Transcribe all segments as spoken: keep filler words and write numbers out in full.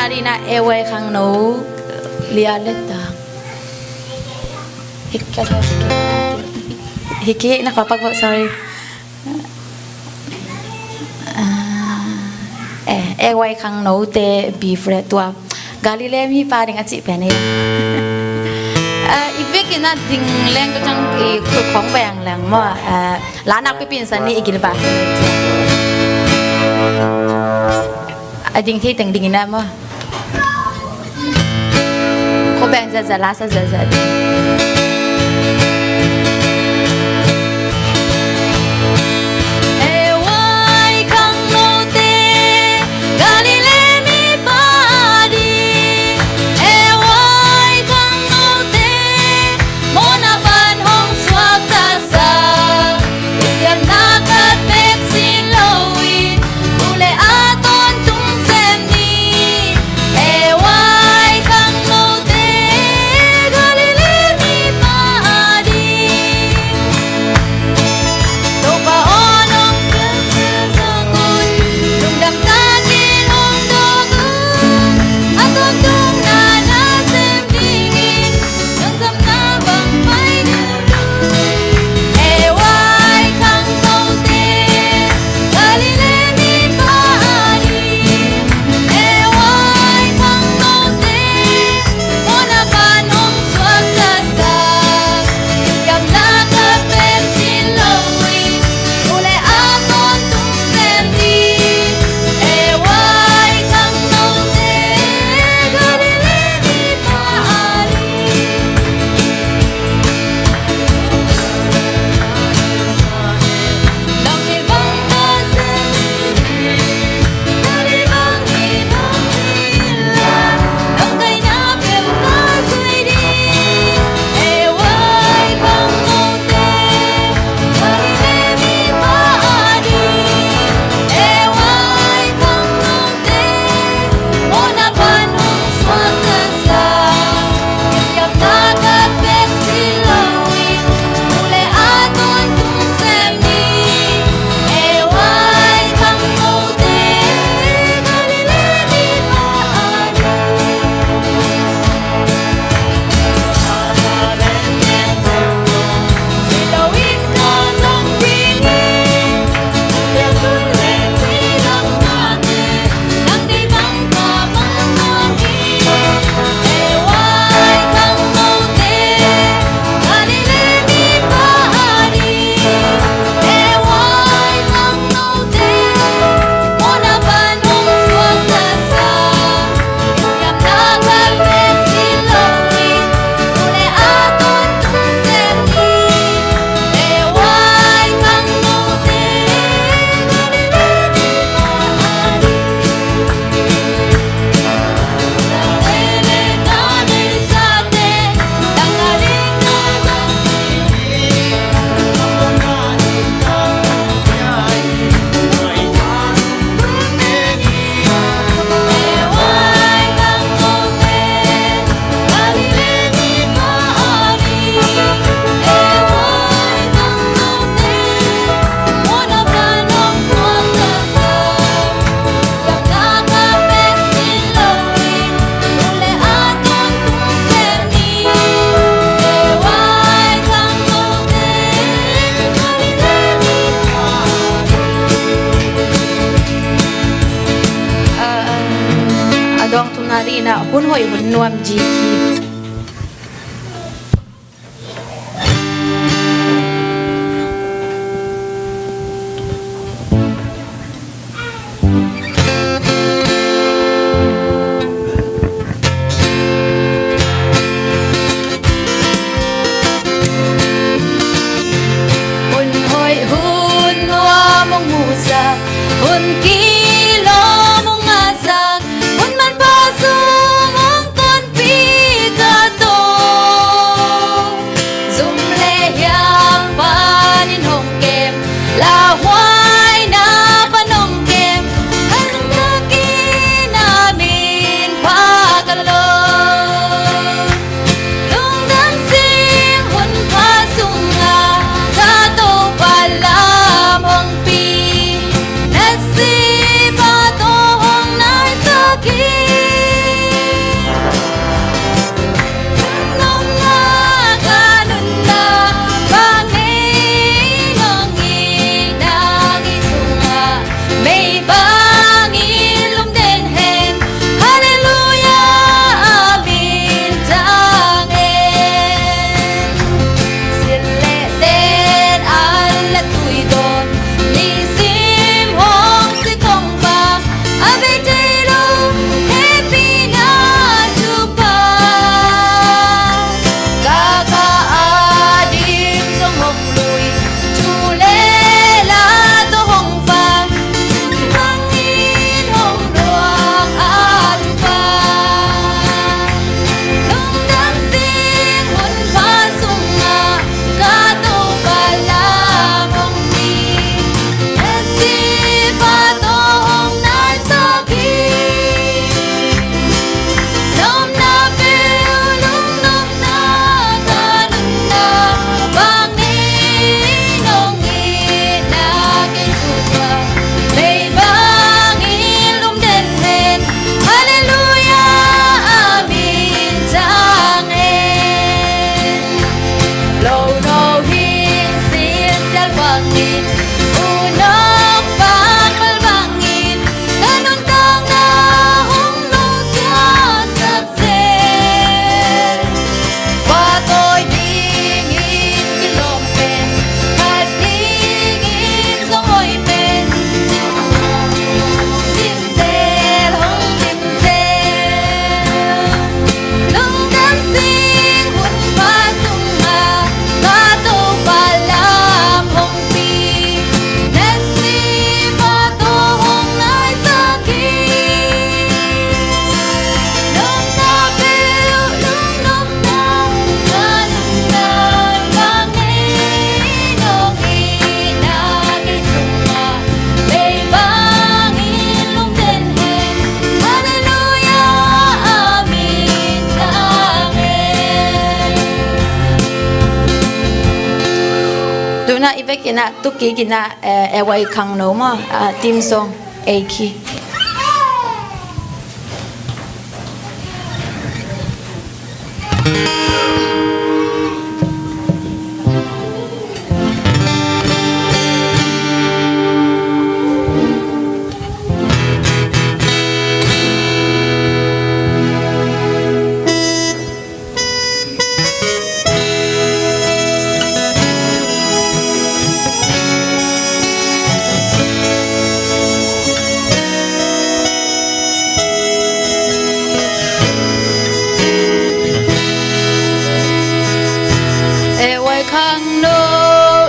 Lina A Y Khangno, Lia Leta. Hiki, hiki, na kau pak bo, sorry. Ah, eh, A Y Khangno te B flat tua. Galilee mipa ding a cih pen hi. Ah, i biakinn ah ding leng ka ciang i khut khong beng leng maw. Ah, la nak pipi in san ni i gil ba. A ding thei teng ding ina maw. Ko beng zazala sa zaza. E Y Khangnote, Galilee mipa ding. E Y Khangnote, mawhna pan hong suakta sa. I siamna khat bek sin loin, tu le a tawntung sem ni. E Y Khangnote, Galilee mipa ding. Topa aw nong piangsak un, lungdam takin hong dawk un. A tawntungna na sem dingin, nong sapna bang pai ding. E Y Khangnote, Galilee mipa ding. E Y Khangnote, mawhna pan hong suakta sa. I siamna khat bek sin loin, tu le a tawntung sem ni. E Y Khangnote, Galilee mipa ding. A dawng thumna ding in ah, hun hoih hun nuam, G key. Hun hoih hun nuam hong musak, hun kilawm hong ngahsak, hun manpha sum hong tonpih a, Tuna i vekin ah, tu kik in ah, eh, A Y Khangno maw, ah, theme song ei khi. A Y Khangno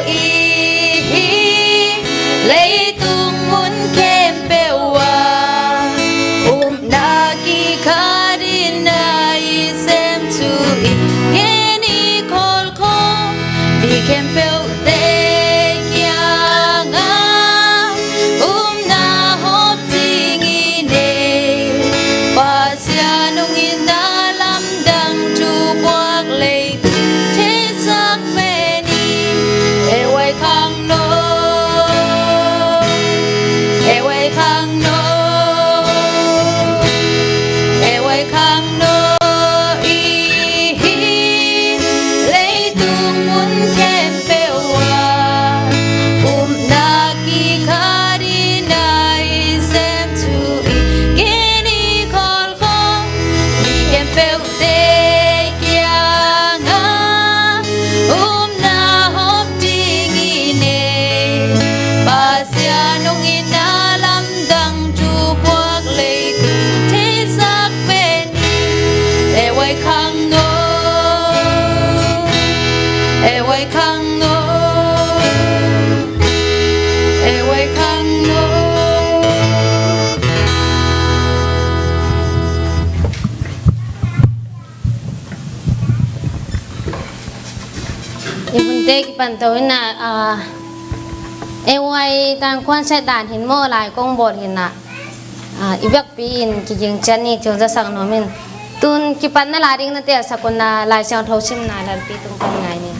i hi, leitung mun khempeuh ah upna kikhat in na i sem thu i gen hi kholkhawl. Mi khempeuhte kiangah upna hawm ding i nei. Pasian hong itna lamdang thupuak leitung theisak pen hi. A Y Khangno, A Y Khangno, A Y Khangno i hi, leitung mun khempeuh ah upna kikhat in na i sem thu i gen hi kholkhawl. Mi khempeuhte kiangah upna hawm ding i nei. Pasian hong itna lamdang thupuak leitung theisak pen hi. A Y Khangno, A Y Khangno, A Y Khangno. I hunte kipan to in ah, ah, A Y tan khuan set dan hin maw, lai kong bawl hin ah, ah, i biakpi in kiging ciat ni, thil zasak nuam in. Tun kipatna la ding na telsak un ah, Lai Siangtho simna Lalpi tung pan ngai ni.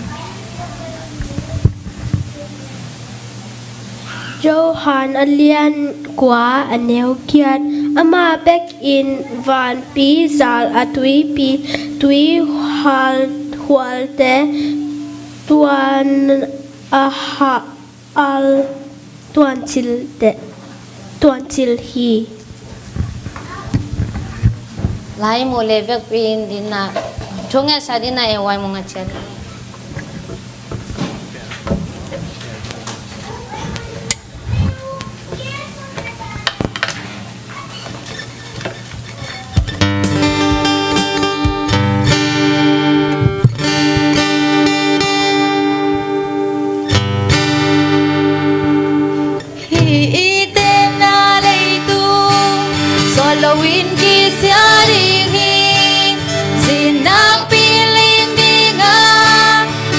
Johan a lian kua a neu giat. Amah bekin vanpi zal a tuipi, tuihualte tuan a hal tuancil te, tuancil hi. Lai mu le bekpi in din ah, thu ngetsa din ah A Y mu ngat ciat. Hih i tenna leitung sawt loin kisia ding hi. Zinnak piling ding a,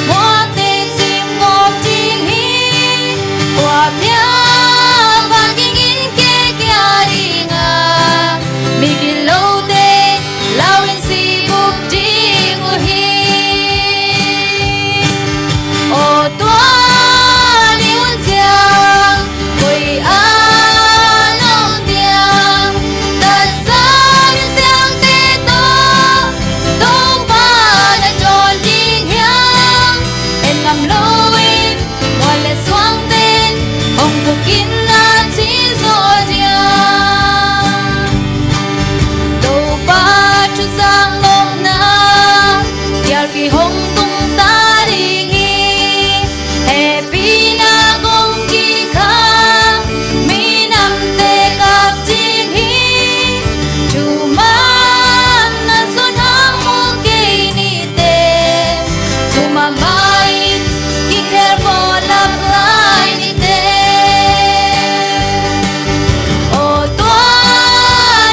muakte cimgawp ding hi. Khuaphia vanging in kekia ding a, migilote lau in sih bup ding uh hi. Aw tua ni hun ciang koi a na om diam? Tatsang in siangte tawh Topa na dawn ding hiam? En ngam loin mual le suangten hong vuk in na ci zaw diam? Topa thuzang lawmna kial kihong tung ta ding hi. Hehpihna kong kikhang minamte kap ding hi. Thuman na zon hang mu kei ni te, thu mahmah in kikhel bawl lap lai ni te. Aw tua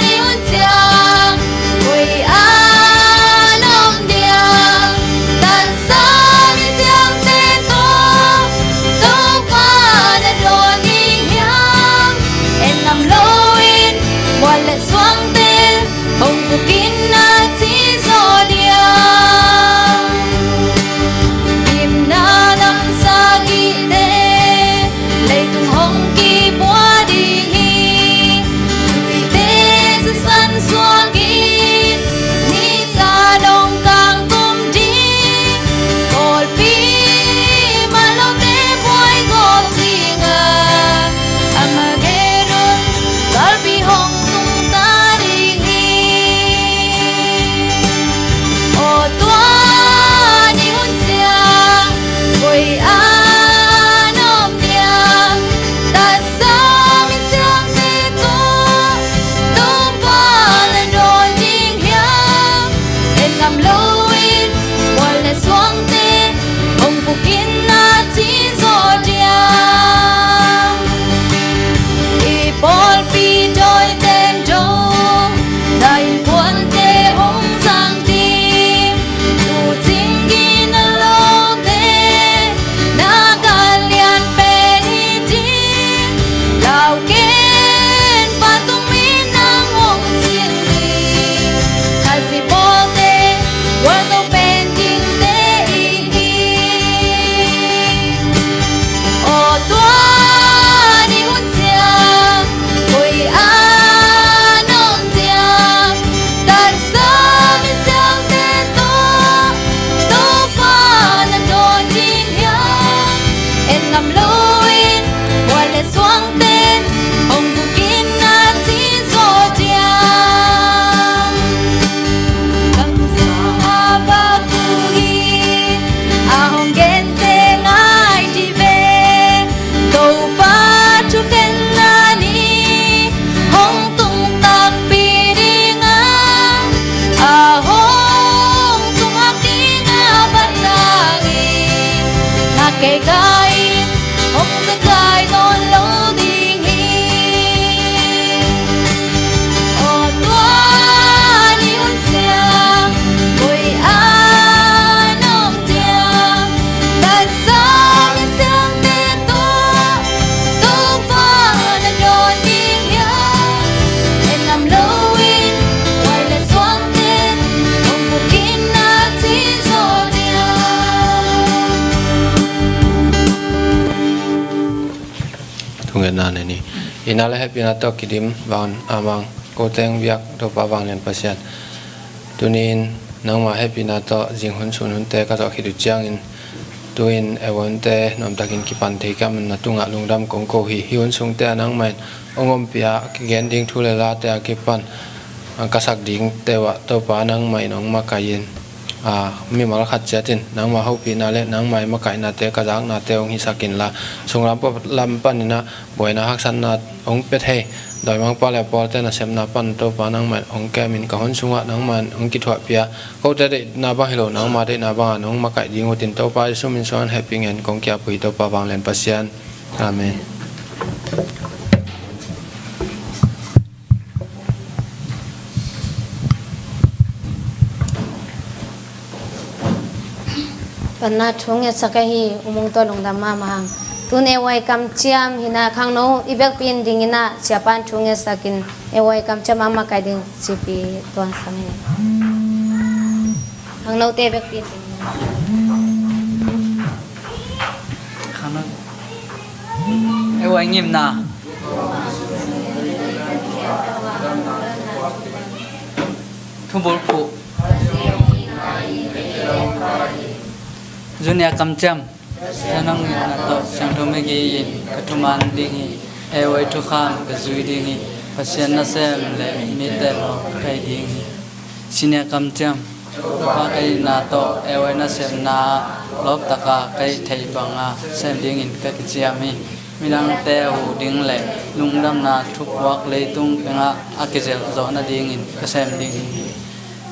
ni hun ciang koi a na om diam? Tatsang in siangte tawh Topa na dawn ding hiam? En ngam loin mual le suangten hong vuk in na ci zaw diam? Gimna namsa gihte Hihna le hehpihna tawh kidim vang a mang ko teng biak Topa vanglian Pasian. Tuni-in nangma hehpihna tawh zing hun sun hunte ka zawh khit uh ciangin, tu-in ei vawnte nuamtakin kipan thei ka hih manin na tungah lungdam kong ko hi. Hih hun sungte ah nangmah in hong ompih a, kigen ding thu le late a kipan ka sak dingte uh ah Topa nangmah in hong makaih in, a, mimal khat ciat in nangma hopihna le nangma i makaihnate ka zaknate hong hisak inla, sunglam lam panin ah buaina haksatna hong pia thei dawimangpa le pawlte nasepna pan Topa nangmah in hong kem in, ka hun sungah nangmah in hong kithuahpih a, kote deihna bang hi lo nangma deihna bangah nong makaih ding uh hitin Topa Jesu min suang hehpih ngen kong ki-ap uh hi Topa vanglian Pasian. Amen. Panna thu ngetsak ahi U Mung tawh lungdam mahmah hang. Tun ei vai kamciam hi-in ah khangno i vekpi in dingin ah siapa'n thu ngetsakin ei vai kamciam a makaih ding cipi tuansang hi. Khangnote vekpi in dingin ah. Khangno. Ei vai ngimna. Thubulphuh. Junior kamciam. Sianang in na tawh siangtho migi in ka thuman ding hi. Ei vai thukham ka zui ding hi. Pasian nasem le mite lawp ka hi ding hi. Senior kamciam. Topa ka hihna tawh ei vai nasepna ah lawptaka ka hih theih banga sem dingin ka kiciam hi. Midangte huh ding le lungdamna thupuak leitung tengah a kizelh zawh nadingin ka sem ding hi.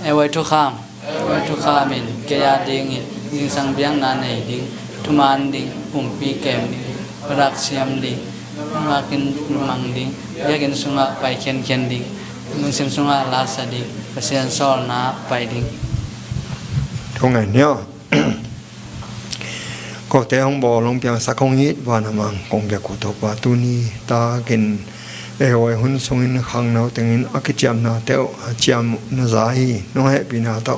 Ei vai thukham. Ei vai thukham in kei a dingin zingsang biakna nei ding, thuman ding, pumpi kem ding, padak siam ding, ngak in mang ding, biakinn sungah pai khiankhian ding, lungsim sungah lasa ding, Pasian sawlna pai ding. Thu ngen ni aw. Kote hong bawl hong piangsak hong it van a mang kong biak uh Topa, tuni takin ei vai hun sungin khangno tengin a kiciamnate uh a ciam uh na za hi. Nong hehpihna tawh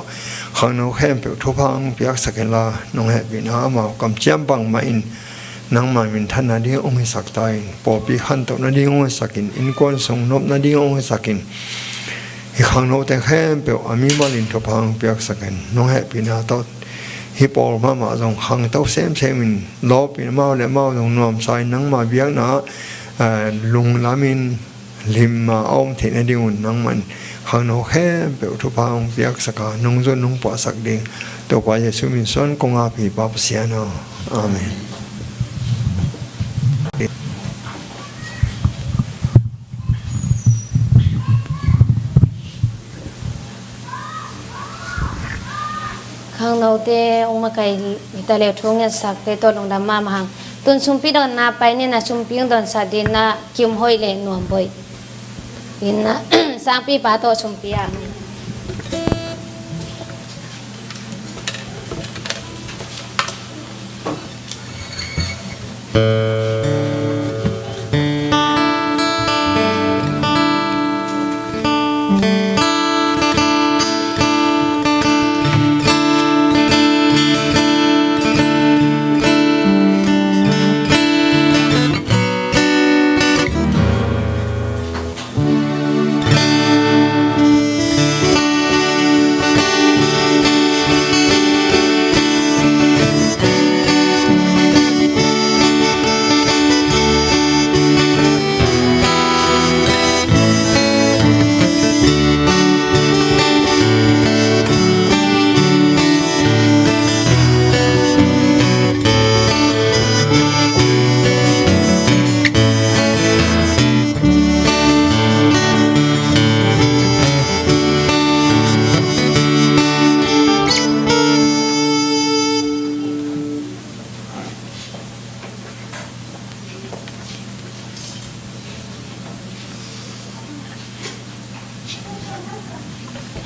khangno khempeuh thupha hong piaksak inla, nong hehpihna amau kamciam bangmah in nangma minthanna ding hong hisak ta in, pawlpi khantoh nading hong hisak in, innkuan sung nop nading hong hisak in, hih khangnote khempeuh a mimal in thupha hong piaksak in, nong hehpihna tawh hih pawl mahmah zong khangto semsem in, lawp in, amau le amau zong nuamsa in nangma biakna ah, eh, lunglam in, lim a om theih nadingun nangmah in khangno khempeuh thupha hong piaksak a, nong zon nong puahsak ding Topa Jesu min suang kong ap hi Pa Pasian aw. Amen. Khangnote hong makaih hi ta leh thu ngetsakte tawh lungdam mahmah hang. Tun sumpi dawnna pai ni in ah, sumpi hong dawnsak dingin ah Kim Hoih le Nuam Boih in ah, sangpipa tawh sumpi ah.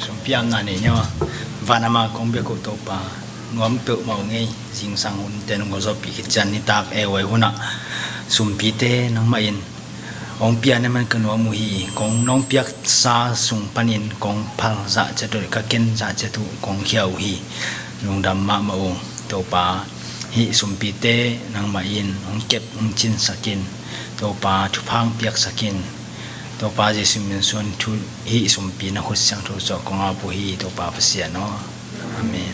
Sumpi amna nei ni aw. Van a mang kong biak uh Topa, nuam peuhmah uh ngei, zingsang hunte nong zawhpih khit ciang nitak ei vai hunah sumpite nangmah in hong pia na man ka nuam uh hi. Kong nong piaksa sung panin kong phal zah ciat uh, ka ken zah ciat uh kong khia uh hi. Lungdam mahmah uh Topa. Hih sumpite nangmah in hong kep hong cinsak in, Topa thupha hong piaksak in. Topa Jesu min suang thu hi, sumpi na khut siangtho suah kong ap uh hi, Topa Pasian aw. Amen.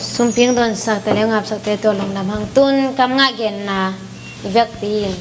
Sumpi hong dawnsak te le hong apsak te tua lungdam hang. Tun kam ngah genna i vekpi in.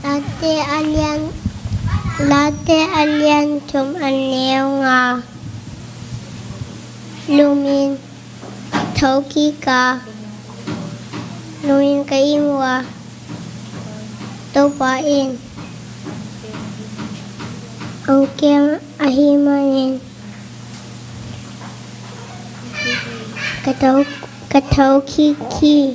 Late a lian, Late a lian thum a neu nga. Lungin thokik a, lungin ka im uh a, Topa in hong kem ahih manin ka tho, ka thokik hi.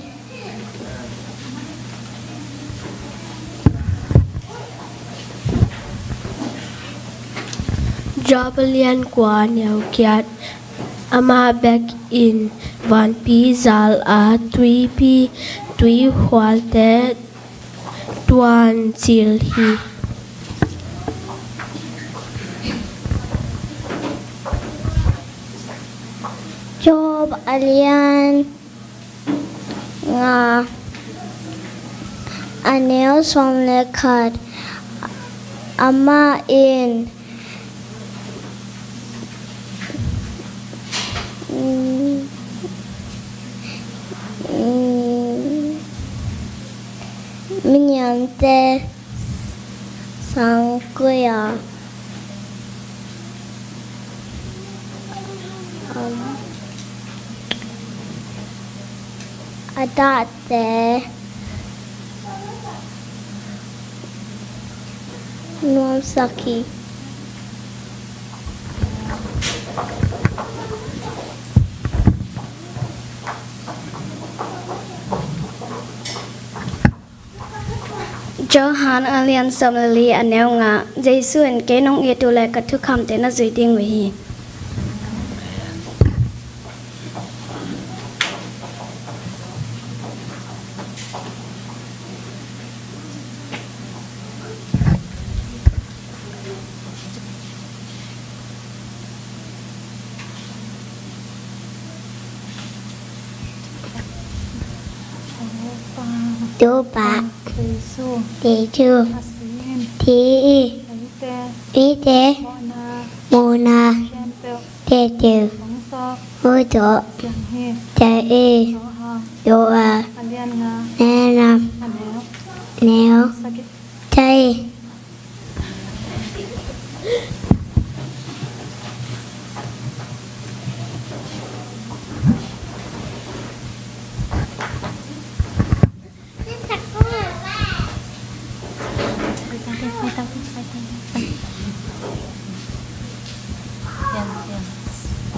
Job a lian kua, neu giat. Amah bek in vanpi zal a tuipi, tuihualte tuancil hi. Job a lian nga, a neu sawm le khat. Amah in, mm, mm, miniamte sangkui a, um, a dahte nuamsak hi. Johan a lian sawm le li, a neu nga. Jesu in, "Kei nong it uh leh ka thukham te na zui ding uh hi." Topa Jesu, Jesu, a sin, thi i, eite, eite, mawhna, mawhna, khempeuh, khempeuh, hong zawh, hong zawh, siang hi, siang hi. Johan, Johan, a lian nga, a lian nga, a neu, neu sagih.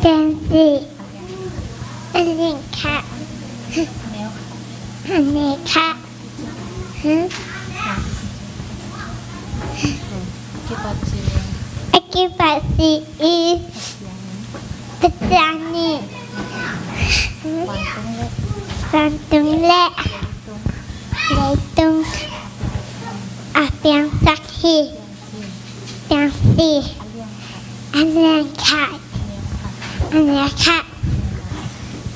Pensi. Aneka. Aneka. Akipasi i Pasian i vantung le leitung a piangsak hi. Piangsi. A lian khat. A lian khat.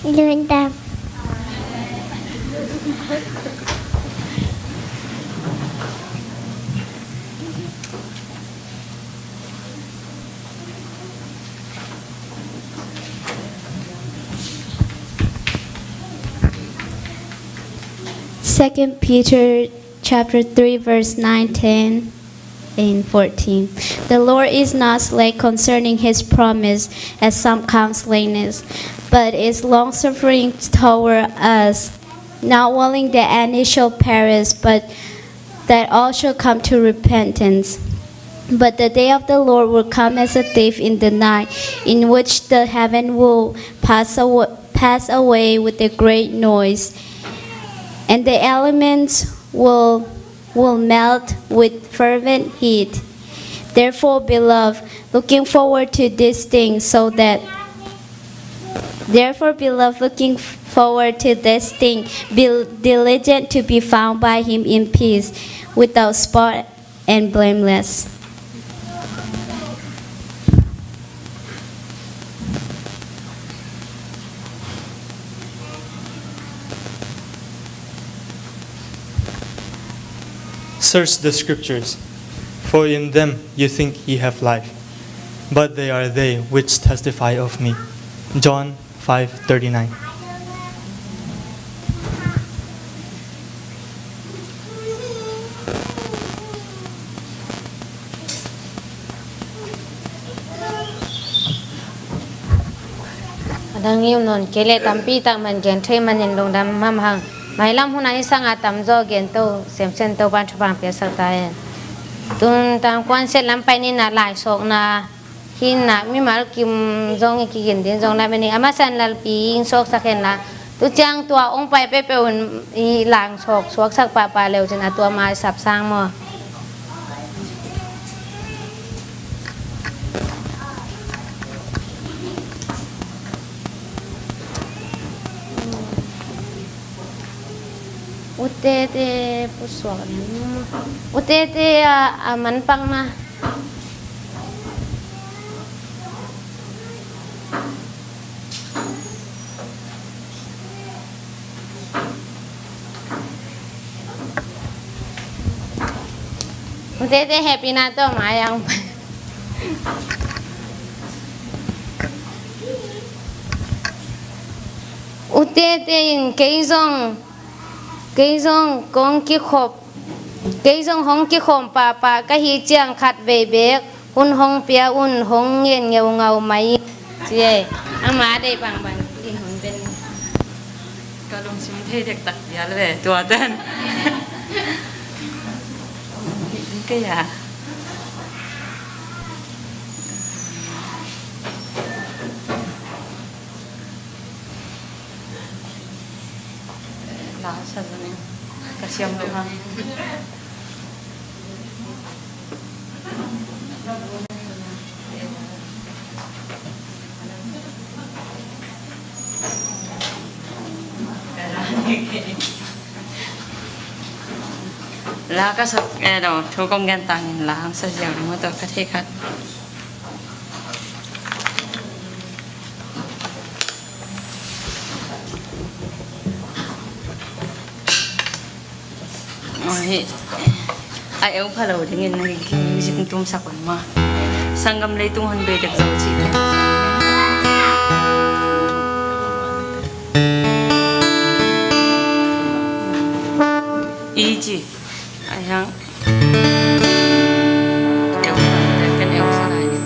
Lungdam. Second Peter chapter three, verse nine, ten, and fourteen. The Lord is not slack concerning his promise, as some count slackness, but is long-suffering toward us, not willing that any should perish, but that all should come to repentance. But the day of the Lord will come as a thief in the night, in which the heaven will pass away, pass away with a great noise, and the elements will, will melt with fervent heat. Therefore, beloved, looking forward to this thing, so that, therefore, beloved, looking forward to this thing, be diligent to be found by him in peace, without spot and blameless. Search the scriptures, for in them you think ye have life, but they are they which testify of me. John five thirty-nine. A dang i um nawn kei leh tampi tak man gen thei manin lungdam hamhang. Mailam hun a i sang a tamzaw gen to, semsen to, ban thupang piasak ta hen. Tun tang kuan set lam pai ni na lai sawkna hi na, mimal kim zong i kigin din zong na meni a masan lalpi in sawksak hen la. Tu ciang tua ong pai peuhpeuh in i lang sawk suaksak pahpah leu cin a tua ma i sapsang maw. Utete pusuak ni. Utete a, a manpang na. Utete happy na to mayang. Utete in kei zong, kei zong kong kikhop, kei zong hong kikhawm pahpah ka hi ciang khat vei bek hun hong pia un, hong ngen ngeungau mai. Ci e, ama dei bangbang in hun pen. Ka lungsim thei dektak vial ve tua ten. Kei a. La sa zan in ka siam lo hang. La ka sa, eh, no, thu kong gen tangin la hang sa ziau ni maw, tua ka thei khat. Ahi, a eu pha lo dingin na music tumsak un ma. Sanggam leitung hon bei dek zo ci. Iji. Ai hang. Eu pha lo dek ken eu sa lai ni.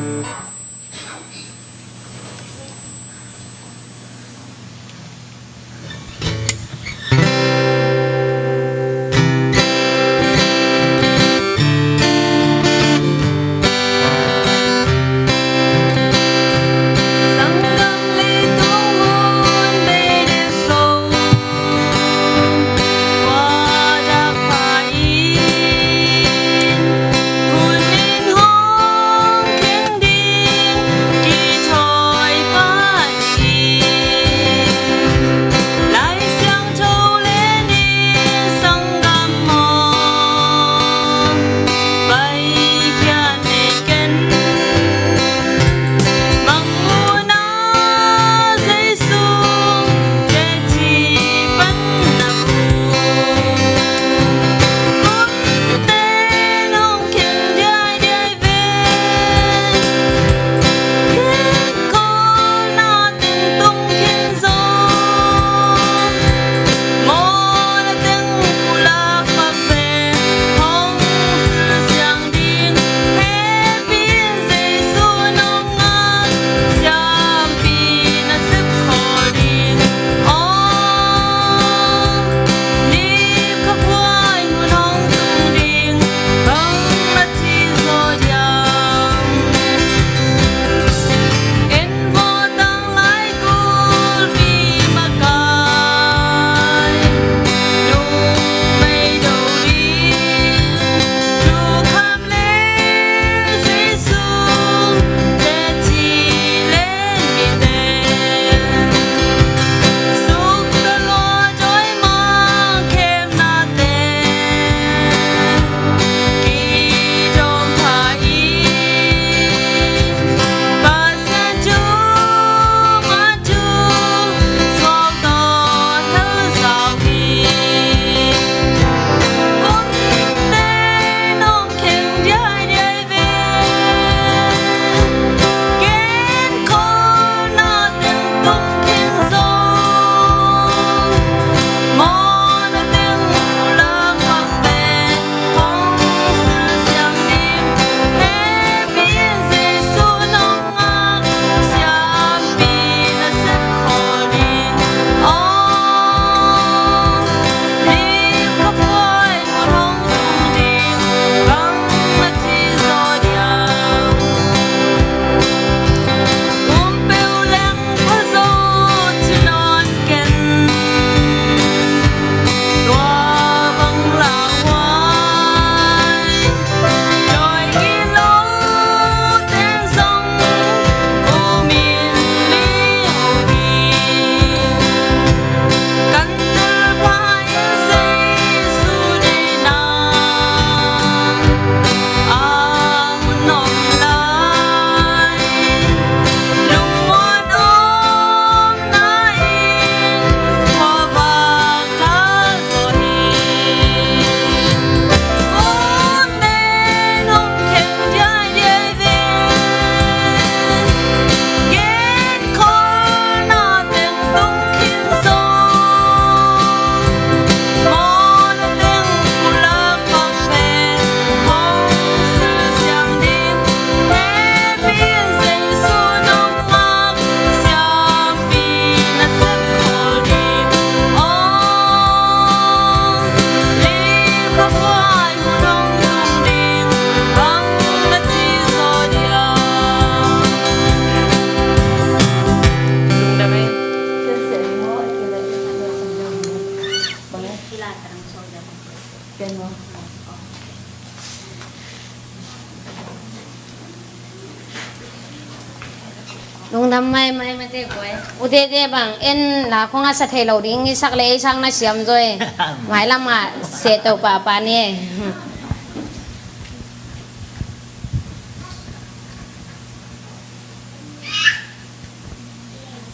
Lungdam maimai mate guai. Utete bang en la khong a sa thei lo ding i sak le ei sang na siam zoi. Mailam a se to papa ni.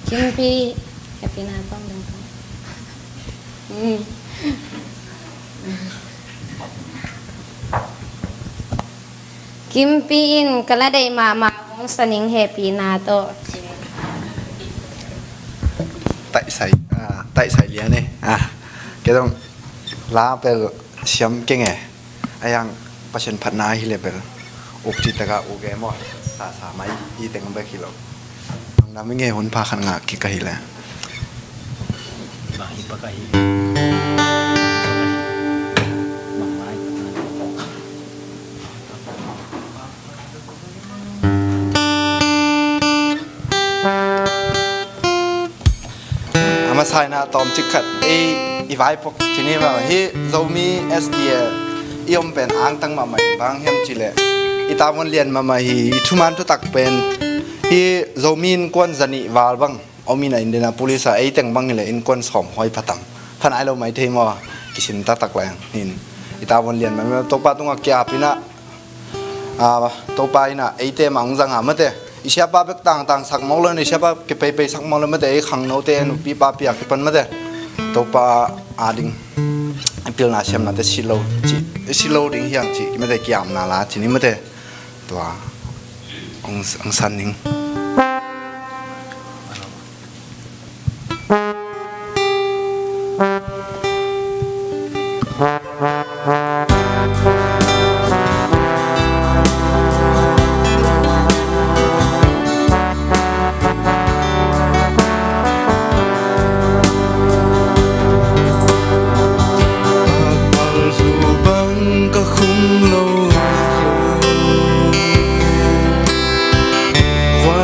Kimpi, happy na tong dong tong. Hmm. Kimpi in ka la deih mahmah hong sa ning, happy na tawh. Taisai, ah, taisai lian eh. Ah, kei dong la pel siam keng eh. A yang Pasian phatna hi le pel uk ci taka uk e maw. Sa sa mai hi teng bek hi lo. Nang na mi nge hun pha khan ngak kik ka hi le. Bang hi pa ka hi. Bang mai. A masa in ah tawmcik khat ei i vaipuak cini bang hi Zomi S D A i om pen angtang mahmah in bang hiam cih leh i tavuan lian mahmah hi. I thuman thutak pen hi Zomi innkuan zanih val bang om in ah Indianapolis ah ei teng bang hi leh innkuan sawm huai pha tam pha nai lo mai thei maw? Kisin taktak lai ang hin i tavuan lian mahmah Topa tungah kiap in ah Ah, Topa in ah eite mah hong zang a mate. I siapa bek tangtang sak mawk lo in, i siapa kipeipei sak mawk lo mate. Ei khangnote, nupi papi a kipan mate, Topa a ding i pilna siamnate si lo ci, si lo ding hiang ci mate, kiamna la ci ni mate. Tua hong, hong san ning. Bang ka khum lo, khua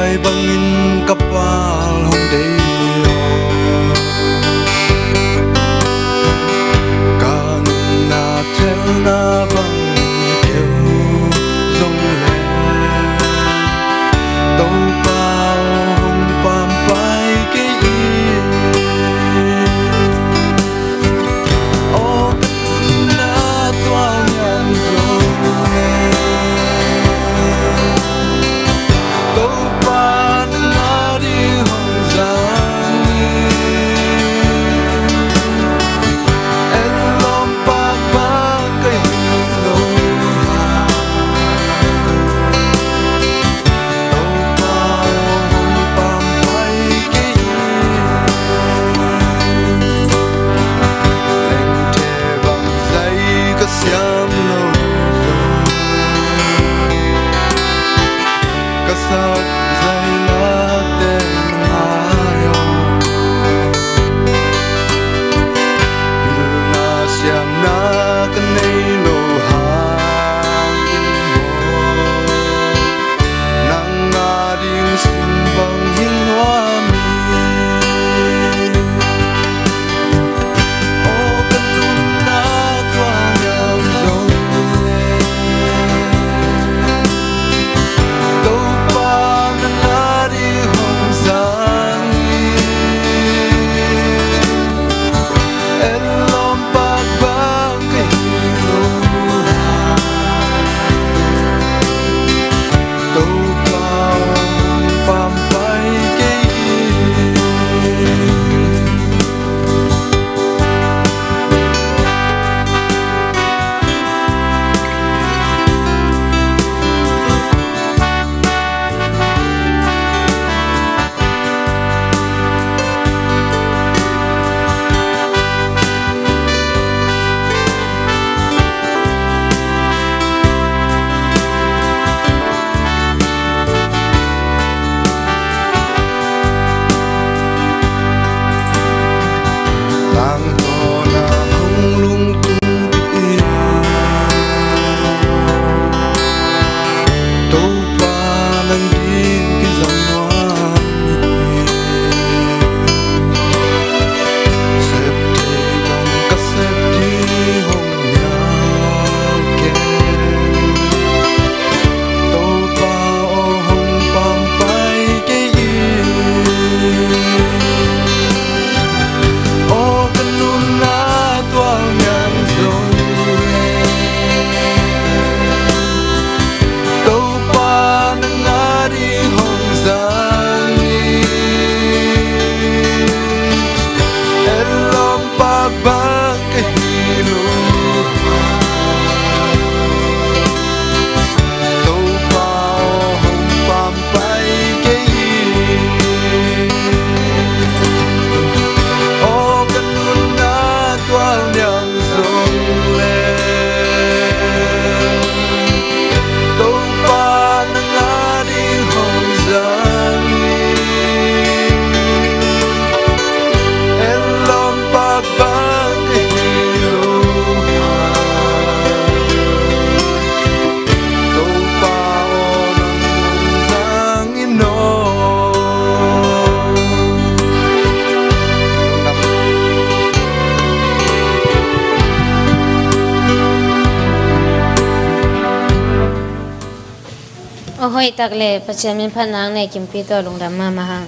Hoih tak le Pathian min phat nang nei kimpi tawh lungdam mahmah hang.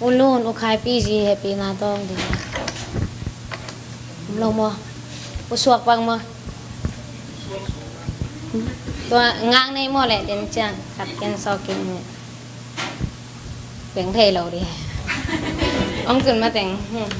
U Lun, U Khaipi zi hehpihna tawng ding. Om lo maw? U Suak bang maw? Tua ngang nei maw le den ciang khat ken sawk ken ni. Teng thei lo di. Ong tun ma teng. Hmm.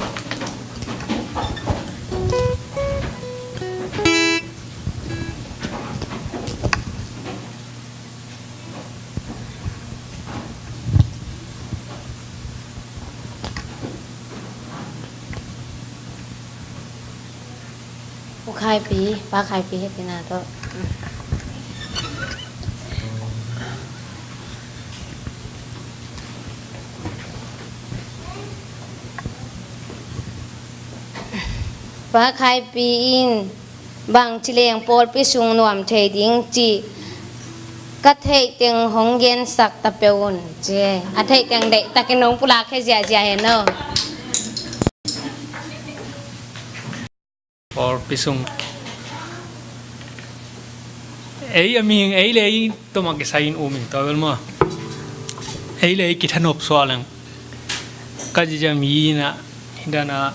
U Khaipi, Pa Khaipi hehpihna tawh. Pa Khaipi in bangci leng pawlpi sung nuam thei ding cih ka theih teng hong gensak ta peuh un ci. A theih teng deihtakin hong pulak khia ziahziah hen aw. Pawlpi sung. Ei a mihing ei le ei tawh mah kisai in um in tua bel maw. Ei le ei kithanop suak leng. Ka ci ciang mi in ah, hi dan ah,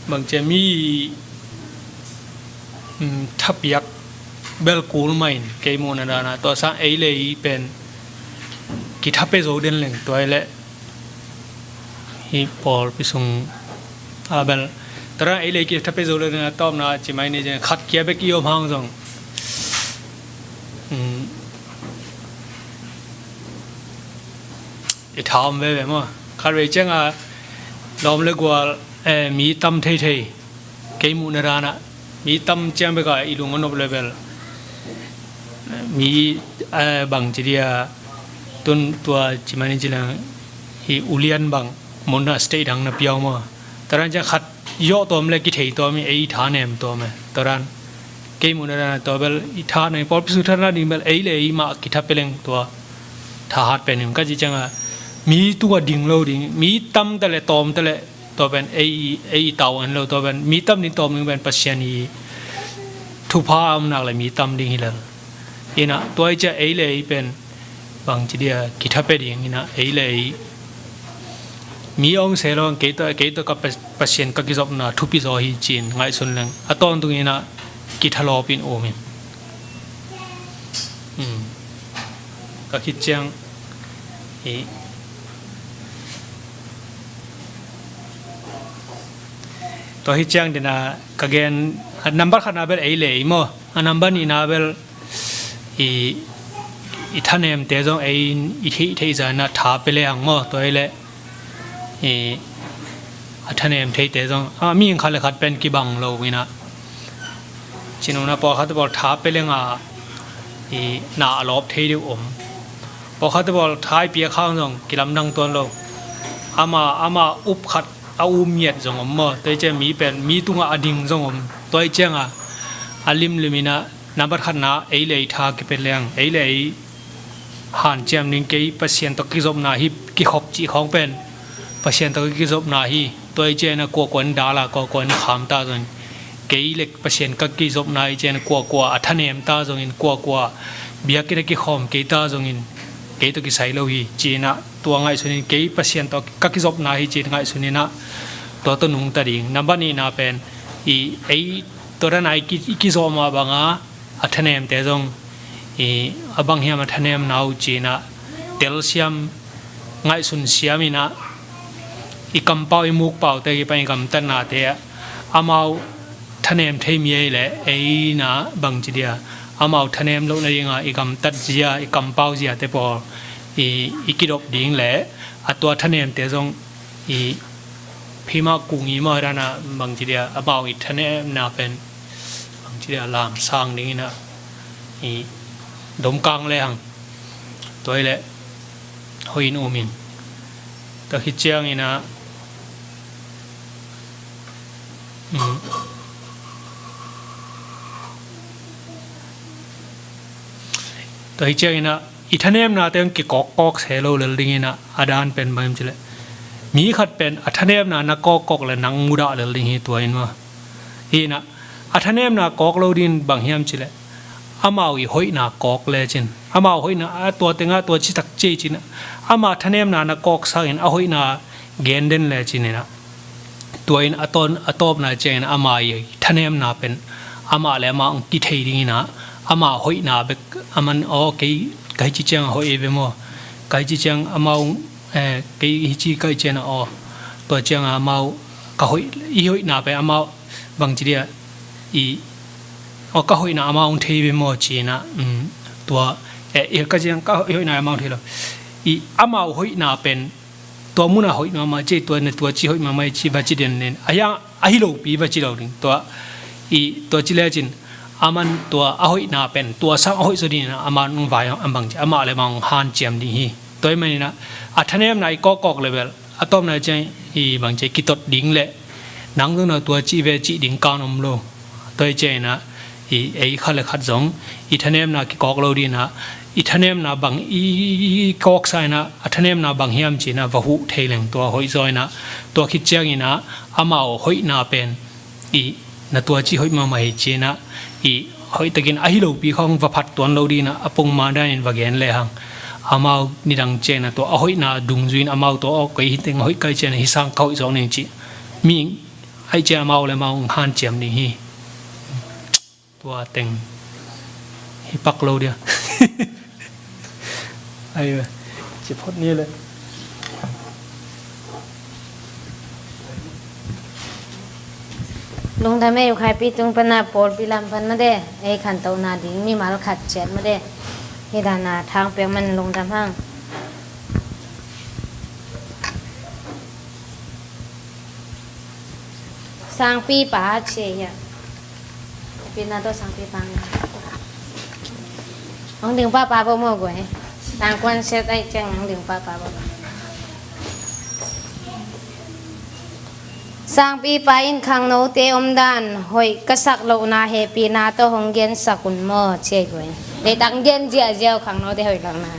bangci a mi, um, thapiak bel kul mah in kei muhna dan ah. Tua sang ei le ei pen kitha pia zo den leng tua hi leh hih pawlpi sung a bel. Tua dan ei le ei kitha pia zo leng a tawpna ci mai ni ciang khat kia bek i om hang zong, um, i tha om veve maw. Khat vei ciang a lawm le gual, eh, mi tam theithei. Kei muhna dan ah mi tam ciang bek a i lung a nop le bel mi, eh, bangci dia tun tua ci mani ci leng hi ulian bang mun a state dang na piau maw. Tua dan ciang khat zawh tuam le kithei tuam i ei tha nem tuam e. Tua dan kei muhna dan ah tua bel i tha nem pawlpi sung tha na ding bel ei le ei mah kitha pia leng tua thahat pen in ka ci ciang a mi tung a ding lo ding, mi tam ta le tawm ta le tua pen ei, ei i tau an lo, tua pen mi tam ding tawm ding pen Pasian i thupha a om nak le mi tam ding hi lel. Ina tua i cia ei le ei pen bangci dia kitha pia ding ina ei le ei mi ong se lo kei tawh, kei tawh ka Pa-, Pasian ka kizopna thupi zaw hi ci-in ngaihsun leng a tawntung ina kithalawp in um in. Hmm. Ka khit ciang i Tua hi ciang dena ka gen, a number khatna bel ei le ei maw, a number nihna bel i, i thanemte zong ei i theih theih zana tha pia leng maw, tua hi leh i a thanem theite zong a mi khat le khat pen kibang lo ina. Cinuna pawlkhat pawl tha pia leng a i na a lawp thei deuh om. Pawlkhat pawl tha i piak hang zong kilamdang tuan lo. Ama, ama up khat a um ngiat zong om maw. Tua i ciang mi pen mi tungah a ding zong om. Tua i ciangah a limlim inah nambat khatna ei le ei tha kipia leng ei le ei hanciam ding kei Pasian tawh kizopna hi kikhop cih khawng pen Pasian tawh kizopna hi. Tua i ciangah kuakua in dala kuakua in khamta zong kei le Pasian ka kizopna i ciangah kuakua a thanemta zongin kuakua biakinn a kikhawm keita zongin kei tawh kisai lo hi. Cinah tua ngaihsunin kei Pasian tawh ka kizopna hi cin ngaihsuninah tua tawh nungta ding. Nambat nihna pen i ei tua dana i ki, i kizawh mah banga a thanemte zong i a bang hiam a thanemna uh cinah telsiam ngaihsun siaminah i kampau i mukpaute kipan i gamtatnate amau thanem thei mi ei le eina bangci dia amau thanem loh nadinga i gamtat zia i kampau ziate pawl i, i kidop ding le a tua thanemte zong i phima kung i mawh dana bangci dia amau i thanemna pen bangci dia lamsang dingina i domkang le hang tua i le hoih in um in tua hi ciangina Tua hi cianginah i thanemnate hong kikawkkawk se lo lel dinginah a dan pen bangim cileh mi khat pen a thanemna na kawkkawk le nang mudah lel ding hi tua in maw? Hinah A thanemna kawk lo ding bang hiam cih leh amau i hoihna kawk lecin, amau hoihna a tua tengah tua citak ciei cin, ama thanemna na kawksakin a hoihna gen den lecin inah, tua in a tawn, a tawpna ciangin ama i thanemna pen amah le amah hong kithei ding inah, ama hoihna bek, aman aw kei ka hici ciang a hoih ei ve maw, ka hici ciang amau, eh, kei hici ka hih ciang a aw, tua ciang a amau ka hoih, i hoihna pen amau bangci dia i, aw ka hoihna amau hong thei ve maw ci inah, um, tua, eh, i ka ciang ka hoihna amau hong thei lo. I amau hoihna pen tua munah hoih mahmah ci, tua na tua ci hoih mahmah ci va ci den nen. A hiang a hi lopi va ci lo ding. Tua i tua ci lecin aman tua a hoihna pen tua sang a hoih zaw ding inah aman hong vai hong, a bangci amah le amah hong hanciam ding hi. Tua ahih maninah a thanemna i kawkkawk le bel a tawpna ciang i bangci kitot ding le nang zong na tua ci ve cih ding kan om lo. Tua hi ciang inah i ei khat le khat zong i thanemna kikawk lo ding inah, i thanemna bang i, i, i kawksa inah, a thanemna bang hiam ci inah va huh thei leng tua hoih zaw inah, tua khit ciang inah amau hoihna pen i na tua ci hoih mahmah hi ci inah, i hoihtakin a hi lopi khawng va phat tuan lo ding inah a pongman danin va gen lehang, amau nidang ciang inah tua a hoihna dungzui in amau tua aw kei hi teng hoih ka hih ciang hi sang ka hoih zawk ning ci mi ahih ciang amau le amau hong hanciam ding hi. Tua teng hi pak lo dia. Ai ve, ci phot ni le. Lungdam ei, U Khaipi tung pana pawlpi lam pan made, ei khantohna ding mimal khat ciat made. Hi dana thang pek man lungdam hang. Sangpi pa cia hiah. Pina tawh sangpi pa ngai. Hong ding papa bo maw guai. Sangkuan set ai ciang hong ding papa bo. Sangpi pa in khangnote omdan hoih ka sak lohna hehpihna tawh hong gensak un maw cia guai. Leitak gen ziahziah uh khangnote hoih lohna.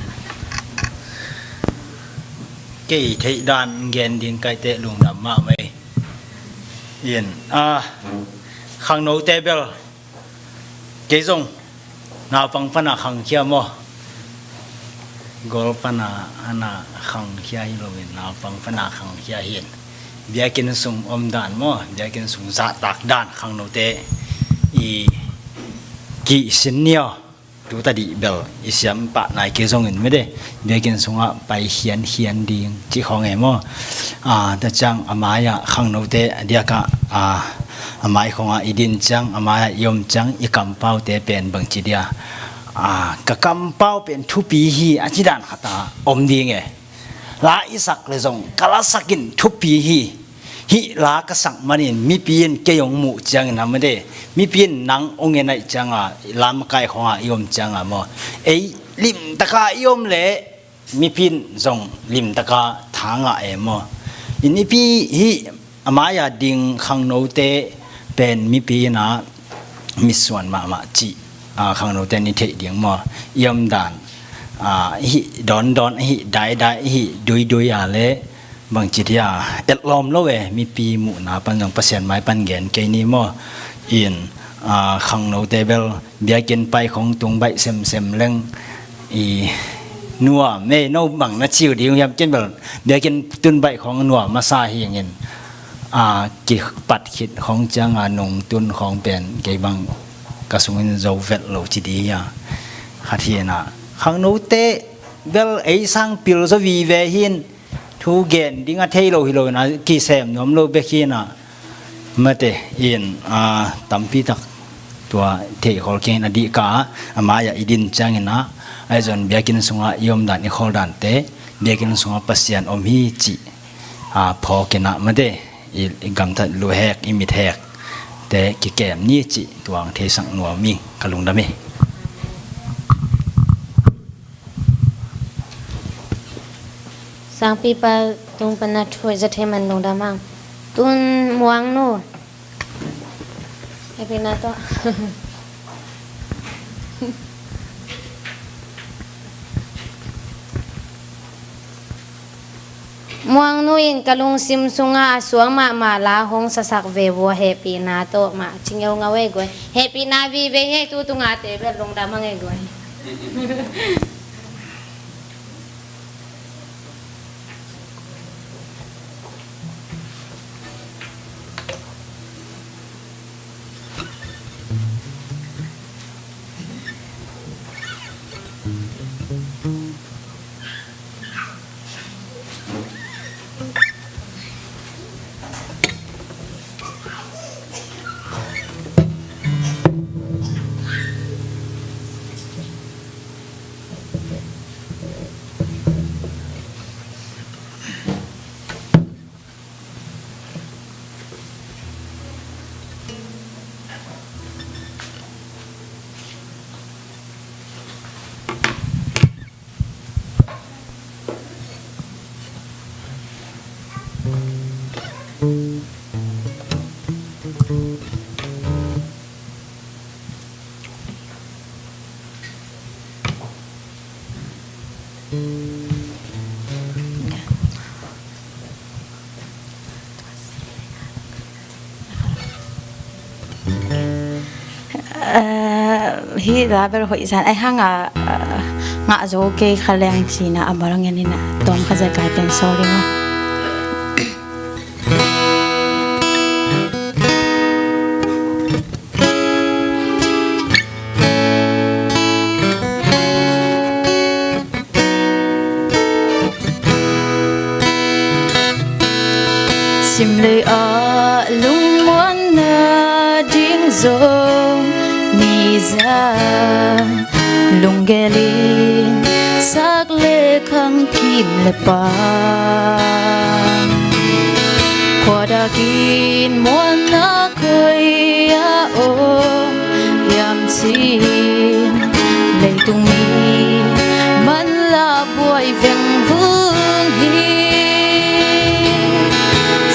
Kei theih dan gen ding kaite lungdam mahmah ei. In, a, khangnote bel kei zong naupang pana khangkhia maw? Gol pana ana khangkhia hi loin naupang pana khangkhia hi in. Biakinn sung omdan maw? Biakinn sung zahtak dan khangnote i kihsin ni aw. Tu tadih bel i siam pah nai kei zongin mede biakinn sungah pai khiankhian ding cih khawng e maw? A, ta ciang a mai-ah khangnote a diakah, a, a mai khawngah i din ciang, a mai-ah i om ciang i kampaute pen bangci dia, a, ka kampau pen thupi hi a ci dan khatah om ding e. La i sak le zong ka lasak in thupi hi. Hih la ka sak manin mipi in kei hong muh ciangin a made, mipi in nang hong en aih cianga, lamkai khawngah i om cianga maw, ei limtaka i om leh mipi in zong limtaka tha ngah e maw? I nipi hih a mai-a ding khangnote pen mipi inah mitsuan mahmah cih, a, khangnote in i theih ding maw? I omdan, a, i hih dawndawn, i hih daidai, i hih duidui a le bangci dia etlawm lo e, mipi muhna pan zong Pasian mai pan gen kei ni maw? In, a, khangnote bel biakinn pai khong tung baih semsem leng i nuam e, no bang na ciu ding hiam, ken bel biakinn tun baih khong nuam masa hi ngin, a, kipat khit khong cianga nung tun khong pen kei bang ka sungin zo vet lo ci di hi a. Khat hi na, khangnote bel ei sang pil zaw vive hin, thu gen ding a thei lo hi lo ina, kisem nuam lo bek hi na. Mate in, a, tampi tak tua theih khol keng in a dih ka a, a mai-ah i din ciangin a, ahi zong biakinn sungah i omdan i khawldante, biakinn sungah Pasian om hi cih, a, phawk in a, mate i, i gamtat luhek, i mithek te kikem ni cih tuang theisak nuam ing, ka lungdam hi. Sangpipa tung pana thu a za thei man lungdam hang. Tun Muang nu. Happy na to. Muangnu in ka lungsim sungah a suak mahmah la hong sasak ve vua, hehpihna tawh mah ci ngeungau ei guai. Hehpihna vive hi ei, tu tungah te bel lungdam hang ei guai. Eh, hih la bel hoih zan ai hang a, eh, ngah zo kei kha leng cina a bal ngen ina tawm kha zai kai pen saw ding a. Simlei ah lungmuanna ding zong nizan lunggel in sak le khang kim le pang. Khuadak in muanna koi a om hiam cin leitung mi manlah buai vengvung hi.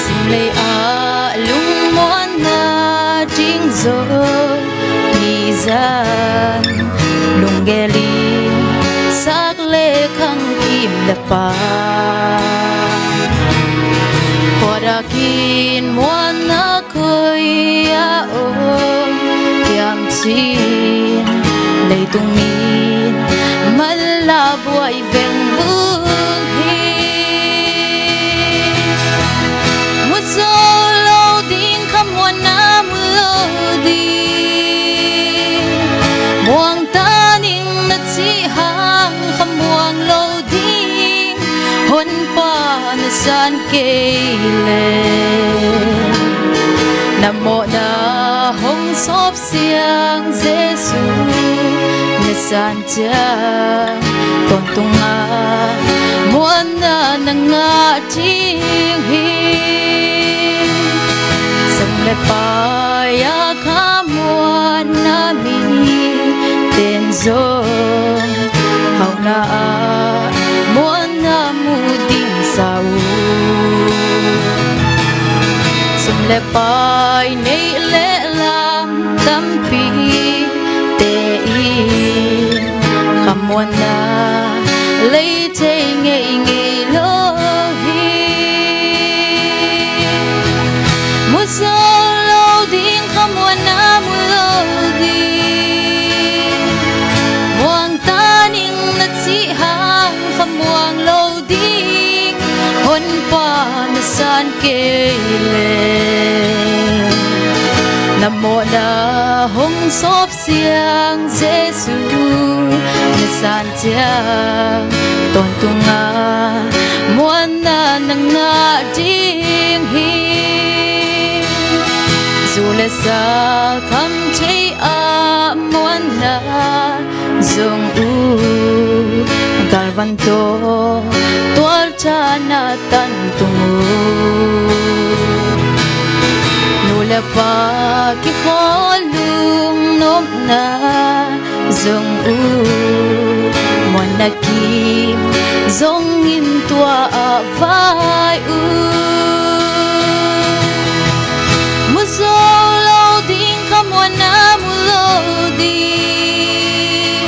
Simlei ah lungmuanna ding zong nizan lunggel in sak le khang kim le pang. Khuadak in muanna koi a om hiam cin leitung mi manlah buai vengvung hi. Mu zo lo ding khamuanna mu lo ding. Muang ta ning na cih hang khamuang lo ding. Honpa na san kei le na mawhna hong sawp siang Jesu na san ciang tawntung a muanna na ngah ding hi. Sang le pai a khamuanna mi ten zong hauhna ah muanna mu ding sa uh. Sum le pai neih le lam tampi te in khamuanna lei thei ngeingei lo hi. Mu zo lo ding khamuanna mu lo ding. Muang ta ning na cih hang khamuang lo ding. Honpa na san kei le na mawhna hong sawp siang Jesu na san ciang tawntung a muanna na ngah ding hi. Zu le sa kham thei a muanna zong uh galvan tawh tualtha na tan tung uh. Nu le pa kikhawl lungnopna zong uh muanna kim zong in tua ah vai uh. Mu zo lo ding khamuanna mu lo ding.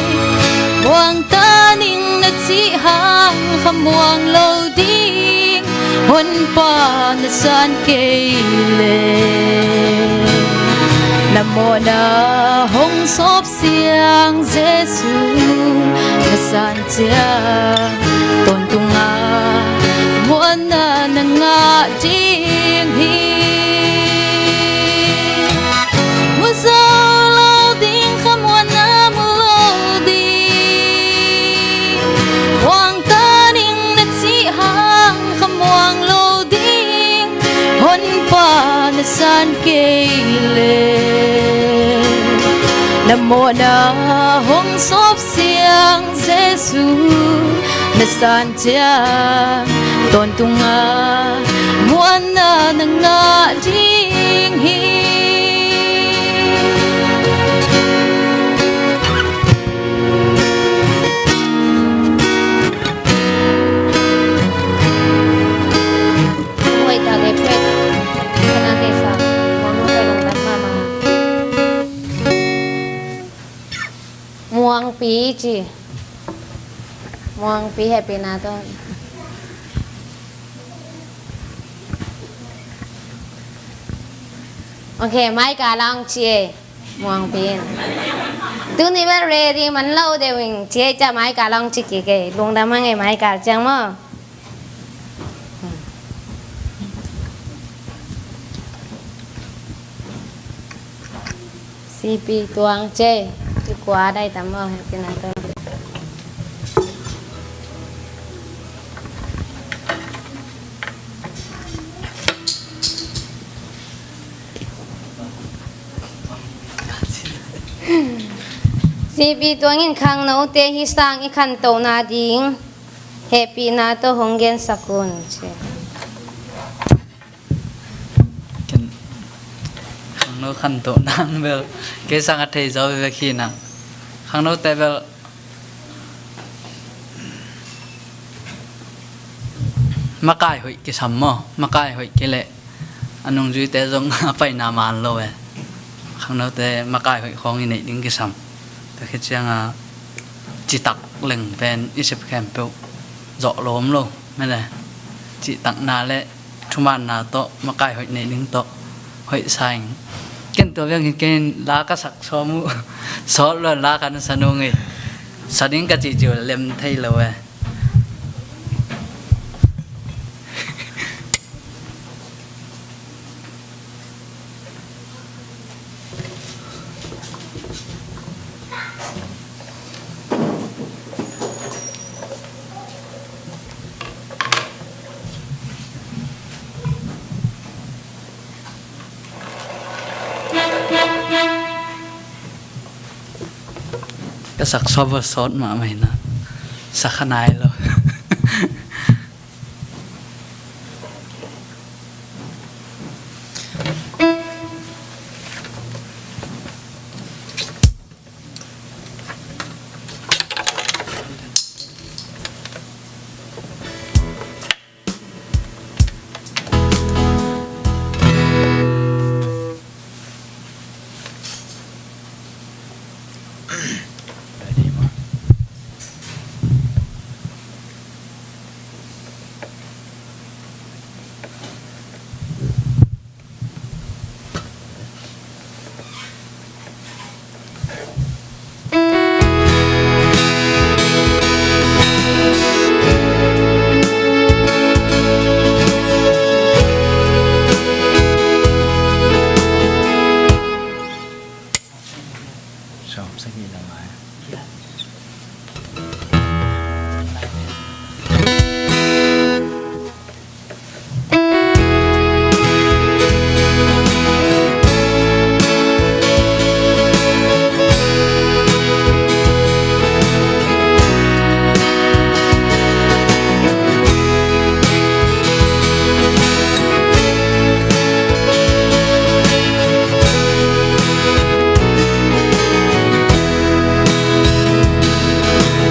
Muang ta ning na cih hang khamuang lo ding. Honpa na san kei leh, na mawhna hong sawp siang Jesu na san ciang, tawntunga muanna na ngah ding hi. Mu zo lo ding, khamuanna mu lo ding, muang ta ning na cih hang khamuang lo ding. Honpa na san kei leh, na mawhna hong sawp siang Jesu na san ciang, tawntunga muanna na ngah ding hi. Muangpi ci. Muangpi, hehpihna tawh. Ok, maika lang ci e. Muangpi in. Tuni bel ready man lo deuh ing ci e, ca maika lang ci kik e. Lungdam hang e, maika ciang maw. Sipi tuang ci e, kikua dai tam maw, hehpihna tawh. Sipi tuang in khangnote hih sang i khantohna ding hehpihna tawh hong gensak un ci. Ken khangno khantoh nang bel kei sang a thei zaw vek hi nang. Khangnote bel makai hoih kisam maw, makai hoih kileh a nungzuite zong a paina man lo e. Khangnote makai hoih khawng i neih ding kisam. Tua khit cianga citak leng pen i sep khempeuh zawh lo om lo mele. Cihtakna le thumaanna tawh makai hoih neih ding tawh hoih sa ing. Ken tua biang hi ken la ka sak sawm uh. Sawt luan la ka na sa nung ei. Sa ding ka cihcih uh lem thei lo e. Ka sak sawt va sawt mahmah hi na. Sa kha nai lo.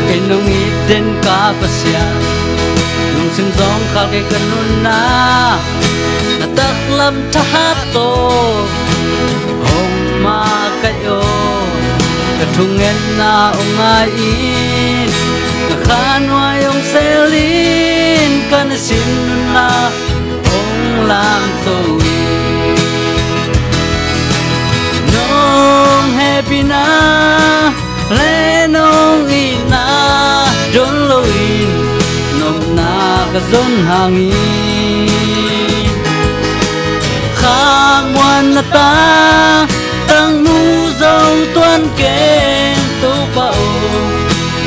Kei nong it den ka Pasian, lungsim zawngkhal kei ka nunna, na taklam thahat tawh hong makaih aw. Ka thungetna hong ngai-in, ka kha nuai hong selin, ka nisim nunna lamto in, nong hehpihna le nong itna don loin nopna ka zon hangin, khamuanna tangtang mu zo tuan keng Topa aw,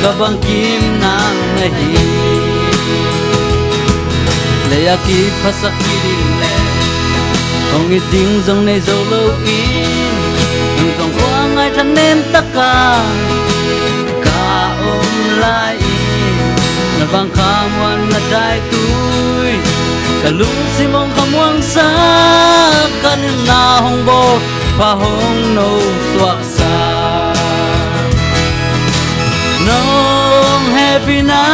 ka bangkim nang na hi. Lei a kiphasak kiding le hong it ding zong nei zo loin, nang zong khua ngaihthak nem taka ka om lai in, na bang khamuanna daitui ka lungsim hong khamuangsak, ka nilna hong bawl pha hong no suaksak. Nong hehpihna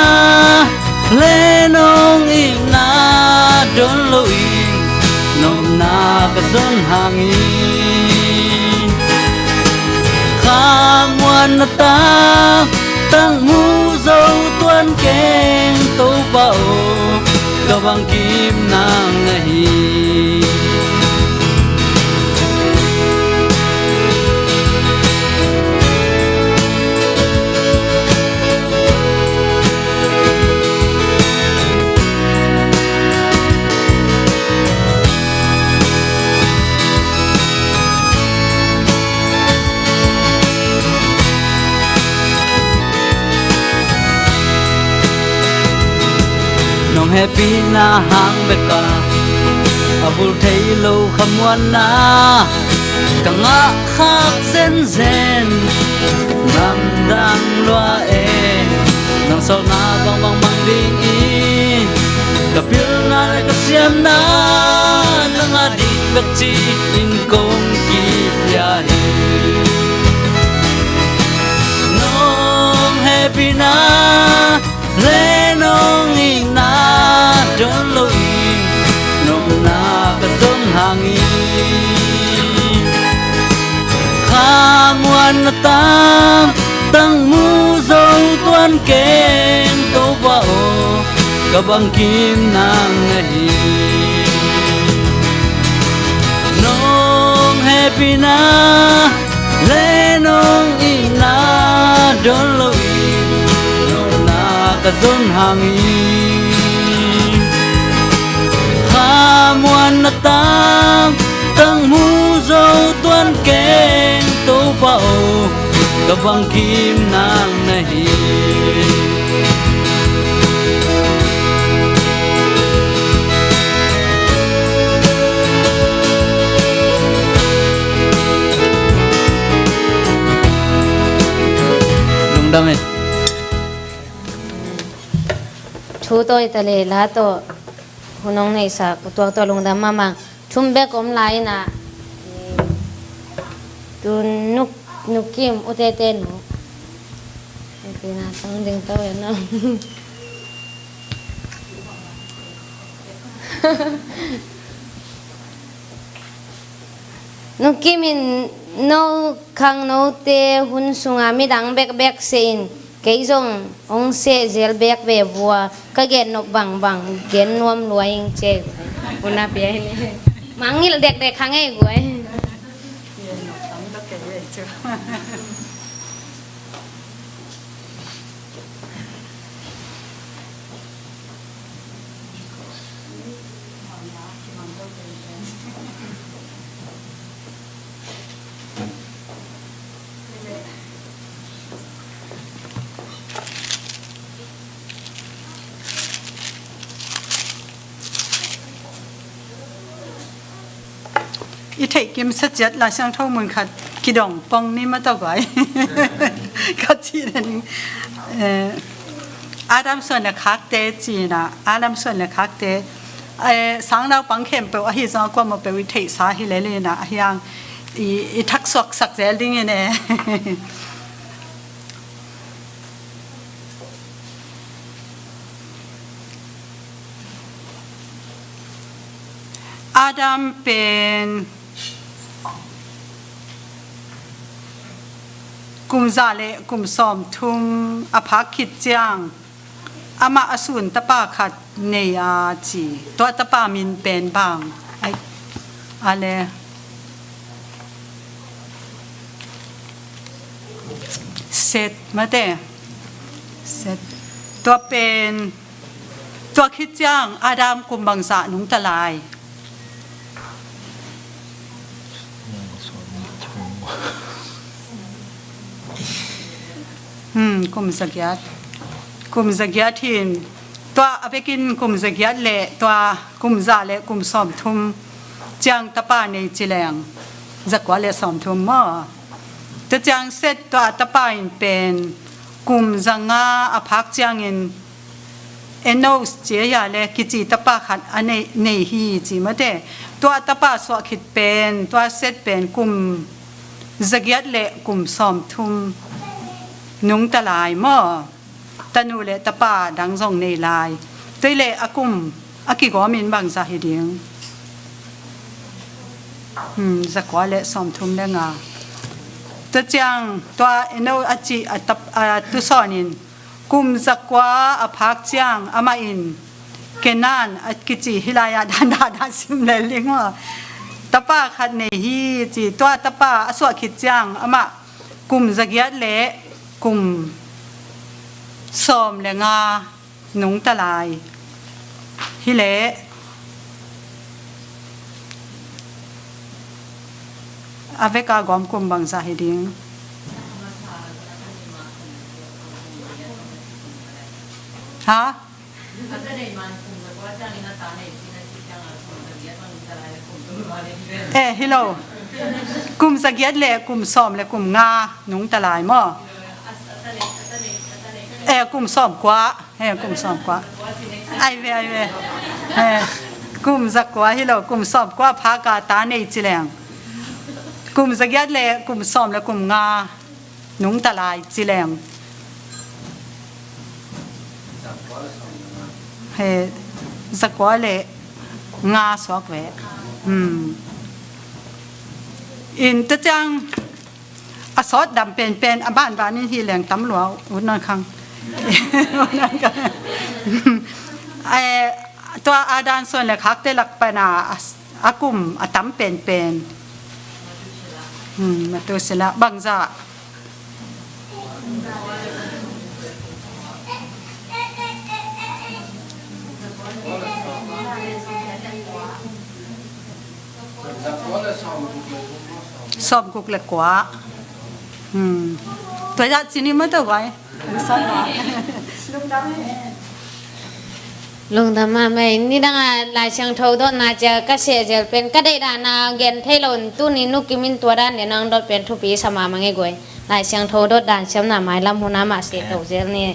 le nong itna don loin nopna ka zon hangin, khamuanna tangtang mu zo tuan keng Topa aw, ka bangkim nang na hi. Nong hehpihna hang bek a, a bul thei lo khamuanna ka ngah khak zenzen. Namdang lua e, nang sawlna bangbang mang dingin, ka pilna le ka siamna nang a ding bek ci-in kong kipia hi. Nong hehpihna le nong itna don loin nopna ka zon hangin, khamuanna tangtang mu zo tuan keng Topa aw, ka bangkim nang na hi. Nong hehpihna le nong itna don loin nopna ka zon hangin, khamuanna tangtang mu zo tuan keng Topa aw, ka bangkim nang na hi. Lungdam e. Thu tawi ta le la tawh hun hong neihsa, ka tuak tawh lungdam mahmah. Thum bek om lai inah, tu nuk, nukim utete nu. Tina tang ding tawh e no. Nukim in no khangnote hun sunga midang bekbek sehin kei zong hong seh zel bek ve vua, ka gen nop bangbang gen nuam lua ing ci. Una pia hi ni. Mangngilh dekdek kha ngei guai. I theih kimsa ciat Lai Siangtho mun khat kidong pong ni mah tawh guai. Ka cih den, eh, Adam suan le khakte cina, Adam suan le khakte, eh, sang naupang khempeuh ahi zong a kuamah peuh i theihsa hi lel inah, ahi hang i, i thaksuaksak zel dingin e. Adam pen kum za le kum sawmthum a phak khit ciang, Amah a sun tapa khat nei a ci. Tua tapa min pen bang? Ai, a le. Set, mate. Set. Tua pen, tua khit ciang Adam kum bangzah nungta lai? Hmm, kum zagiat. Kum zagiat hin. Tua a vekin kum zagiat le tua kum za le kum sawmthum ciang tapa nei ci leng, zakua le sawmthum maw? Tua ciang Set tua tapa in pen kum zanga a phak ciangin Enos ci a hia le kici tapa khat a nei, nei hi ci mate. Tua tapa suah khit pen, tua Set pen kum zagiat le kum sawmthum nungta lai maw? Tanu le tapa dang zong nei lai. Tua le a kum a kigawmin bangzah hi ding? Hmm, zakua le sawmthum le nga. Tua ciang, tua Enos a ci a tap, a tusawn in, kum zakua a phak ciang amah in Kenan a kici hi lai-ah dan dan a sim le ling maw? Tapa khat nei hi ci, tua tapa a suah khit ciang amah kum zagiat le kum sawm le nga nungta lai. Hi le a veka gawm kum bangzah hi ding? Ha? Eh, hi lo. Kum zagiat le kum sawm le kum nga nungta lai maw? Eh, kum sawm kua. Eh, kum sawm kua. Ai ve, ai ve. Eh, kum zakua hi lo, kum sawm kua phak a ta nei ci leng, kum zagiat le kum sawm le kum nga nungta lai ci leng. He, zakua le nga suak ve. Hmm. In tua ciang a sawt dam penpen a banban in hi leng tam lua ut nawn khang. Eh, tua Adam suan le khakte lak pana a, a kum a tam penpen. Hmm, Methuselah bangzah? Sawmguk le kua. Hmm. Tua zah cini ma tua vai. Lungdam mahmah ei. Nidang a Lai Siangtho dotna cia ka seh zel pen ka deih dan a gen thei lo in tuni Nu Kim in tua dan le nang dot pen thupi sa mahmah ngei guai. Lai Siangtho dot dan siamna mailam hun a mah seh to zel ni.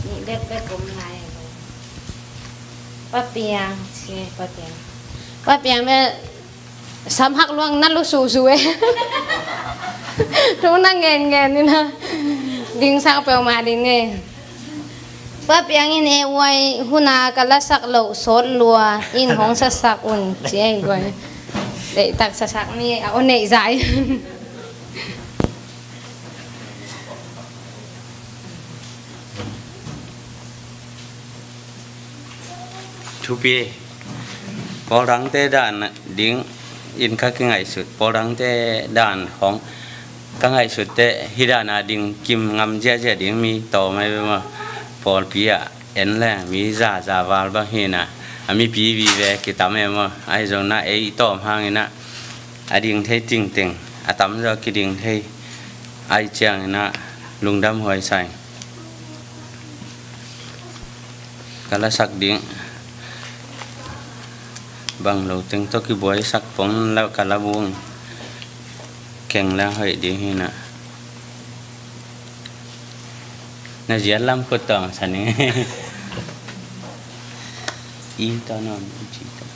Nih bek bek om lai. Pa Piang, si Pa Piang. Pa Piang bek sam hak luang na lu su su eh. Thu na ngen ngen ni na. Ding sak peuhmah ding eh. Pa Piang in eh uai huna ka lasak loh sawt lua in hong sasak un ci eh guai. Deihtak sasak ni a o neih zai. Thupi. Pawldangte dan ding in ka kingaihsut. Pawldangte dan khawng ka ngaihsut teh hih dan a ding kim ngam ziahziah ding mi tawm ahi ve maw? Pawlpi ah en leng mi za za val bang hi na. A mipi vive kitam e maw? Ahi zong na ei tawm hangin ah a ding thei tingteng a tamzaw kiding thei. Ahi ciangin ah lungdam huai sa ing. Ka lasak ding bang lo teng tawh kibuaisak pong lo ka la bung keng la hoih ding hi na. Na ziat lam khut tawng sa ning. I tawh nawn i ci tawh.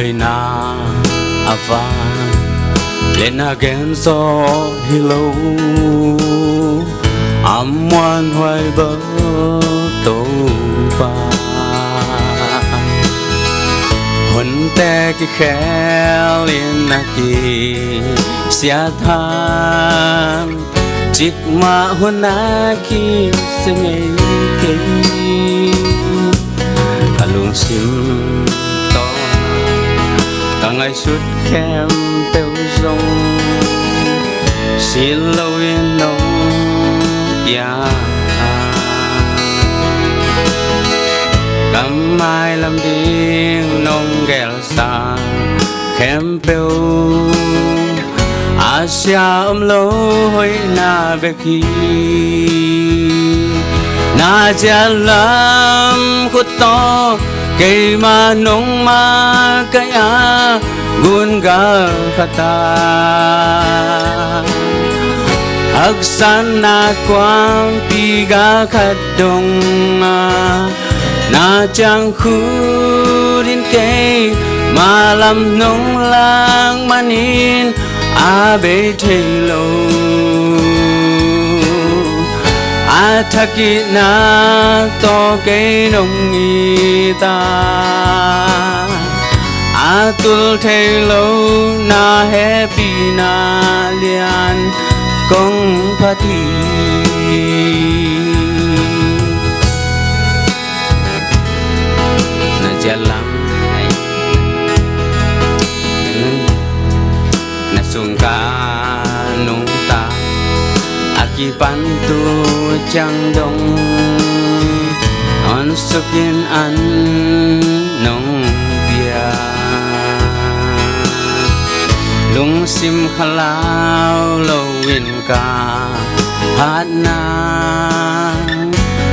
Na a van le na gen zaw hi lo, a muanhuai bel Topa. Hunte kikhel in a kisiat hang, cikmah hun a kisia ngei kei. Ka lungsim tawh ka ngaihsut khempeuh zong sit loin nong pia. Ka mailam ding nong gelsa khempeuh a sia om lo hoihna bek hi. Na ziat lam khut tawh keimah nong makaih a, gun gal khat a, haksatna kuampi gal khat dong a, na ciang khut in keimah lam nong lak manin a bei thei lo. A thakihna tawh kei nong it a, a tul thei lo na hehpihna lian kong phat hi. Na ziat lam, na sung ka nungta, a kipan tu ciang dong, hon suk in an nong pia. Lungsim khalau loin ka hatna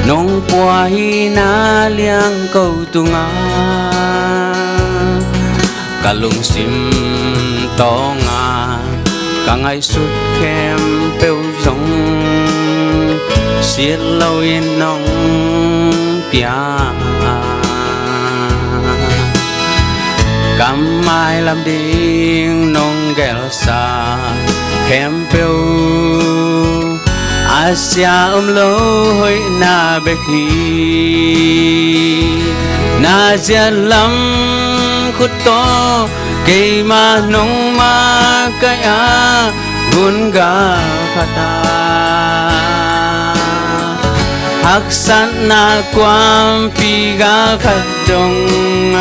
nong pua hi na liang ko tungah, ka lungsim tawnga ka ngaihsut khempeuh zong sit loin nong pia. Ka mailam ding nong gelsa khempeuh a sia om lo hoihna bek hi. Na ziat lam khut tawh keimah nong makaih a, gun gal khat a, haksatna kuampi gal khat dong a,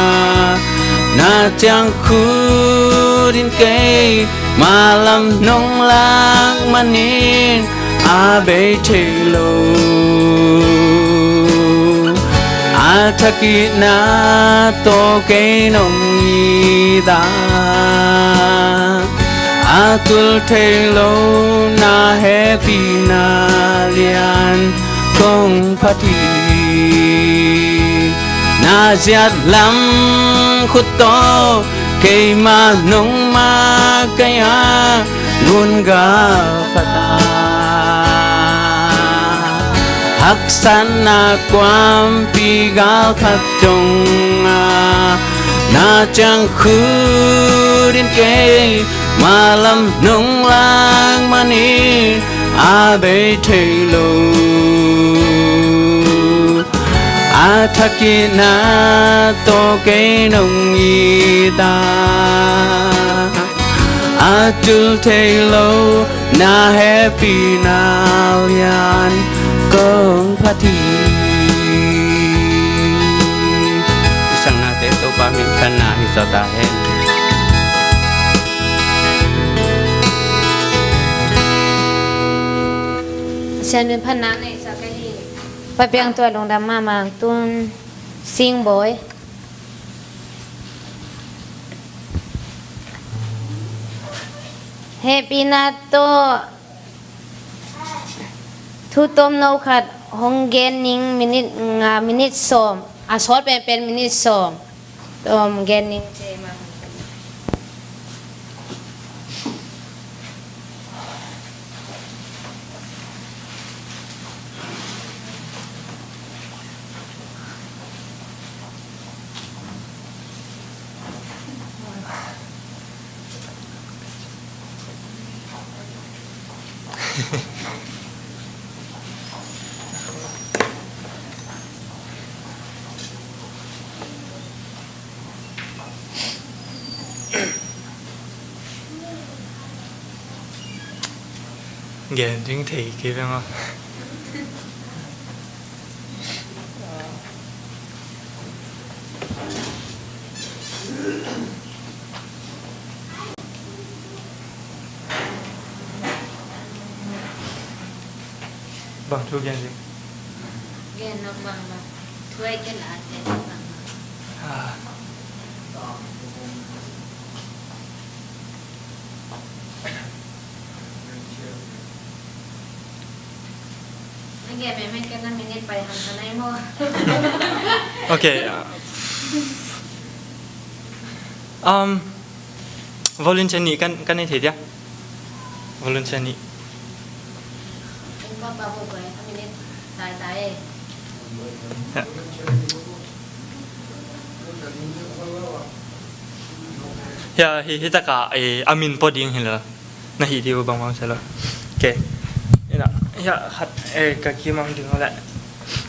na ciang khut in keimah lam nong lak manin a bei thei lo. A thakihna tawh kei nong it a, a tul thei lo na hehpihna lian kong phat hi. Na ziat lam khut tawh keimah nong makaih a, gun gal khat a, haksatna kuampi gal khat dong a, na ciang khut in keimah lam nong lak manin a bei thei lo. A thakihna tawh kei nong it a, a tul thei lo na hehpihna lian kong phat hi. Sangnate Topa min phatna hi zaw ta hen. Sian min phatna nei sa ka hi. Pa piang tua lungdam mahmah tun sing bawi. Hehpihna tawh thu tomno khat hong gen ning, minit nga, minit sawm, a sawt penpen minit sawm. Tawm gen ning cei mah. Gen ding thei kei ve maw. Bang thu gen ding? Gen nop bang bang. Thu ai ken a gen nop bang bang. Ah. Nang gen meme ken na minute pai han ka nai mo. Okay. Um, volunteer nih kan, kan nei thei dia. Volunteer nih. Eng pa pa bo ko e, a minute tai tai e. Ya. Ya, hi, hi taka, eh, a min pua ding hi lo. Na hi diu bang bang sa lo. Okay. Ina, ya, khat, eh, ka kimang ding le.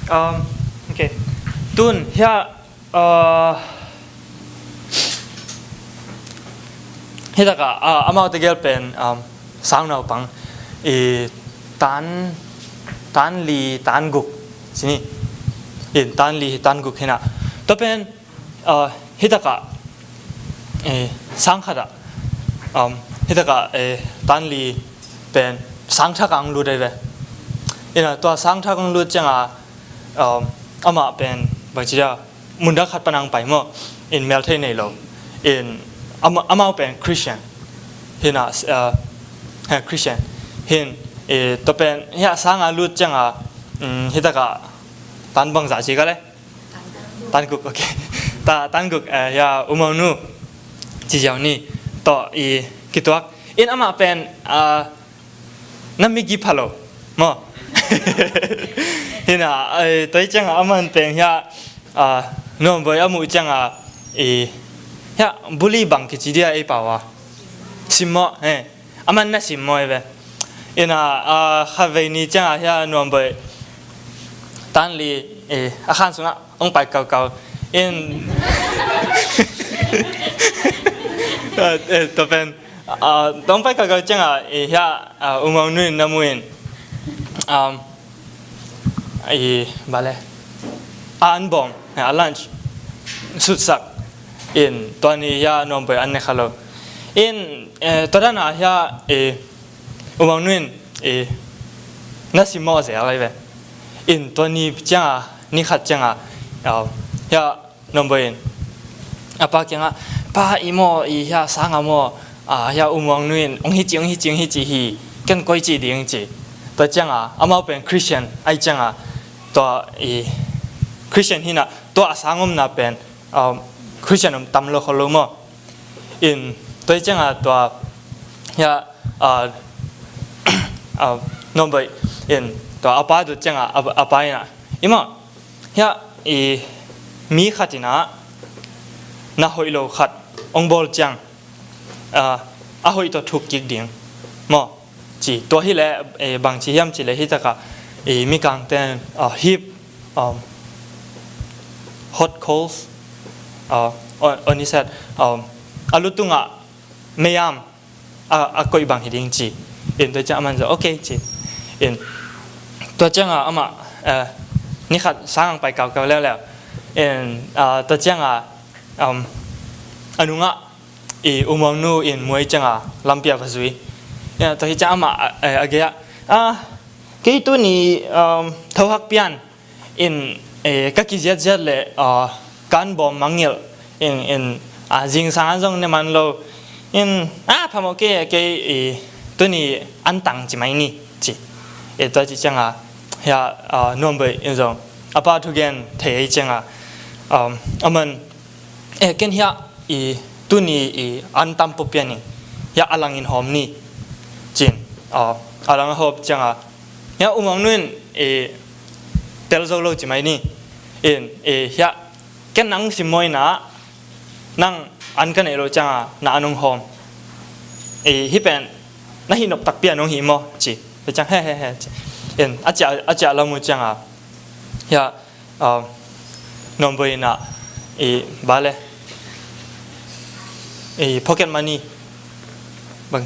Um, okay. Tun, ya, uh, hi taka, uh, amau tegel pen, um, sang naupang, i tan, tan li, tan guk. Sini. In tan li, tan guk hina. To pen, uh, hi taka, eh, sang khata, um, hi taka, eh, tan li pen sang thak ang lut ai ve. Ina tua sang thak ang lut cianga, um, ama pen bang ci dia, mun dak khat pan ang pai maw, in mel thei nei lo. In ama, amau pen Christian. Hina, uh, eh, Christian. Hin, eh, to pen, hia sang a lut cianga, um, hi taka, tan bang za ci ka le? Tan guk, okay. Ta, tan guk, eh, ya, U Mawng Nu. Ci ziau ni. To, i, kituak. In ama pen, ah, na mi gip halo. Mo. Hina, eh, toi cianga aman pen, ya, ah, Nuam Boi amu cianga, i, ya, buli bang kici dia ei pawa. Simmo, eh. Aman na simmo ei ve. Ina, ah, khavei ni cianga hia Nuam Boi. Tan li, eh, a khan sunga, ong pai kau kau. In, ah, eh, to pen, ah, ong pai kau kau cianga, eh, hia, ah, U Mawng Nu in na mu in. Um, I, bale. A an bawm, a lunch. Sutsak. In, tua ni hia Nuam Boi an ne kha lo. In, eh, tua dana hia, eh, U Mawng Nu in, eh, na simmo zel ai ve. In, tua ni cianga, ni khat cianga, ah, hia, Nuam Boi in a pa kiangah, "Pa, i maw, i hia sanga maw, ah, hia U Mawng Nu in ong hi ci, ong hi ci, ong hi ci hi, ken koi ci ding," ci. Tua cianga amau pen Christian ai cianga, tua i Christian hina, tua a sang omna pen, um, Christian om tam lo kho lo maw. In tua cianga tua hia, ah, ah, Nuam Boi in tua a pa dot cianga a, a pa ina, "I maw, hia, i mi khat ina na hoih lo khat ong bawl ciang, ah, a hoih tawh thuk kik ding maw," ci. Tua hi le, eh, bang ci hiam ci le hi taka, eh, mikang ten, ah, hip, um, hot coals, ah, on, on his head, um, a lutungah meyam a, a koih bang hi ding ci. In tua ciang aman zong, "Okay," ci. In tua cianga ama, eh, ni khat sangang pai kau kau leuleu. In, ah, tua cianga, um, a nungah i U Mawng Nu in muai cianga lampi a va zui. In tua hi ciang ama, eh, a gei ah, "Ah, kei tuni, um, thohak pian." In, eh, ka kiziatziat le, ah, ka an bawm mangngilh. In, in, ah, zingsang an zong ne man lo. In, ah, phamawh kei, kei, i, tuni an tang ci mai ni, ci. I, tua ci cianga, hia, ah, Nuam Boi in zong a pa thugen thei ei cianga, um, aman, "Eh, ken hia, i, tuni, i, an tam pua pian in, hia a langin hawm ni," cin. Ah, a lang a hawm cianga, hia U Mawng Nu in, i, tel zo lo ci mai ni. In, i, hia, ken nang simmo ina, nang an ka neih lo cianga na an ong hawm. I, hi pen na hi nop takpi a nong hi maw, ci. Tua ciang he he he ci. In a ciah a ciah lam uh ciangah, hia, ah, Nuamboi in ah, i ba le, i pocket money bang,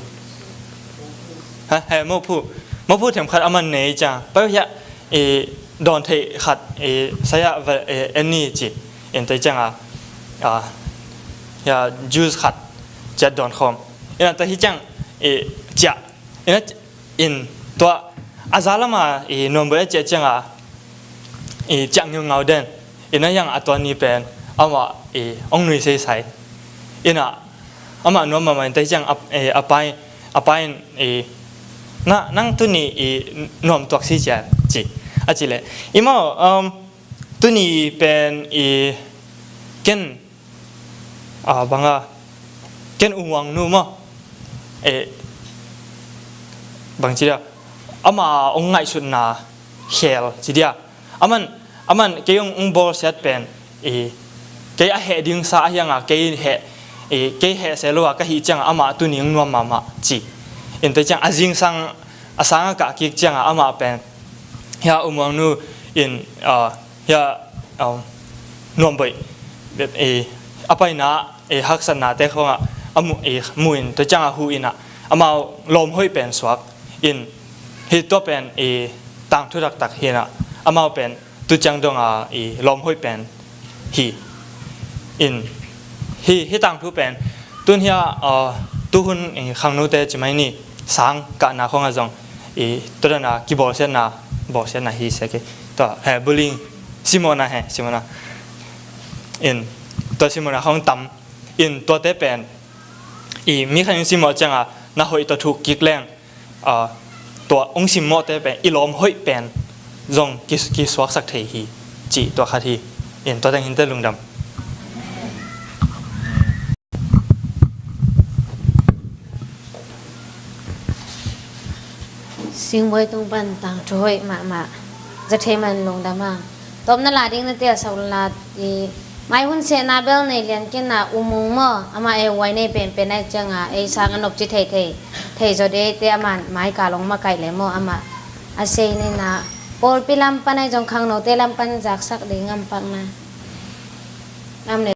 ha he, mophu, mophu themkhat a man nei ciang, pai hia, i dawn theih khat, i saya va, i en ni ci. In tua ciangah, ah, hia, juice khat ciat dawn khawm. In ah tua hi ciang, i ciah. In ah in tua a za lama i Nuamboi a ciah ciangah, i ciah ngiungau den. In ah hiang a tua ni pen amah i ong nui seisai. In ah amah nuam mahmah in tua hi ciang a, i, a pa in, a pa in, i, na, nang tuni i nuam tuak si cia ci. A ci leh, i maw, um, tuni pen i ken, ah, banga, ken U Muang nu maw, eh, bang ci dia, ama ong ngaihsutna khel ci dia. Aman, aman kei ong, ong bawlsiat pen, eh, kei a heh ding sa a hiangah kei heh, eh, kei heh se lo a ka hih ciangah amah tuni ong nuam mahmah ci. In tua ciang a zingsang a sangah kah kik ciangah amah pen, hia, U Muang nu in, ah, hia, um, Nuamboi, eh, a paina, eh, haksatnate khawngah a mu, eh, mu in tua ciangah hu in ah amau lawm hoih pen suak in, hi tua pen, eh, tangthu taktak hi in ah amau pen tu ciang dongah, eh, lawm hoih pen hi. In, hi, hi tangthu pen tun hia, ah, tuhun, eh, khangnote ci mai ni, sang kahna khawngah zong, eh, tua dana kibawlsiatna, bawlsiatna hi sek hi. Tua he, bullying, simawhna he, simawhna. In, tua simawhna khawng tam. In, tuate pen, i, mi khat in simawh ciangah na hoih tua thuk kik leng, ah, tua ong simmawhte pen i lawm hoih pen zong ki, kisuaksak thei hi, cih tua khat hi. In, tua teng hinte, lungdam. Singbuai tung pan tangthu hoih mahmah, za thei man lungdam a. Tawpna la ding na tia sau la i, mai hun sehna bel nei lian kina U Muang maw, amah e huai nei penpen ai cianga ei sang a nopci thei thei, thei zaw dei te, aman mai ka long makaih le maw, amah a sei nina pawlpi lam pan ai zong khangnote lam pan zaksak ding am pakna am le.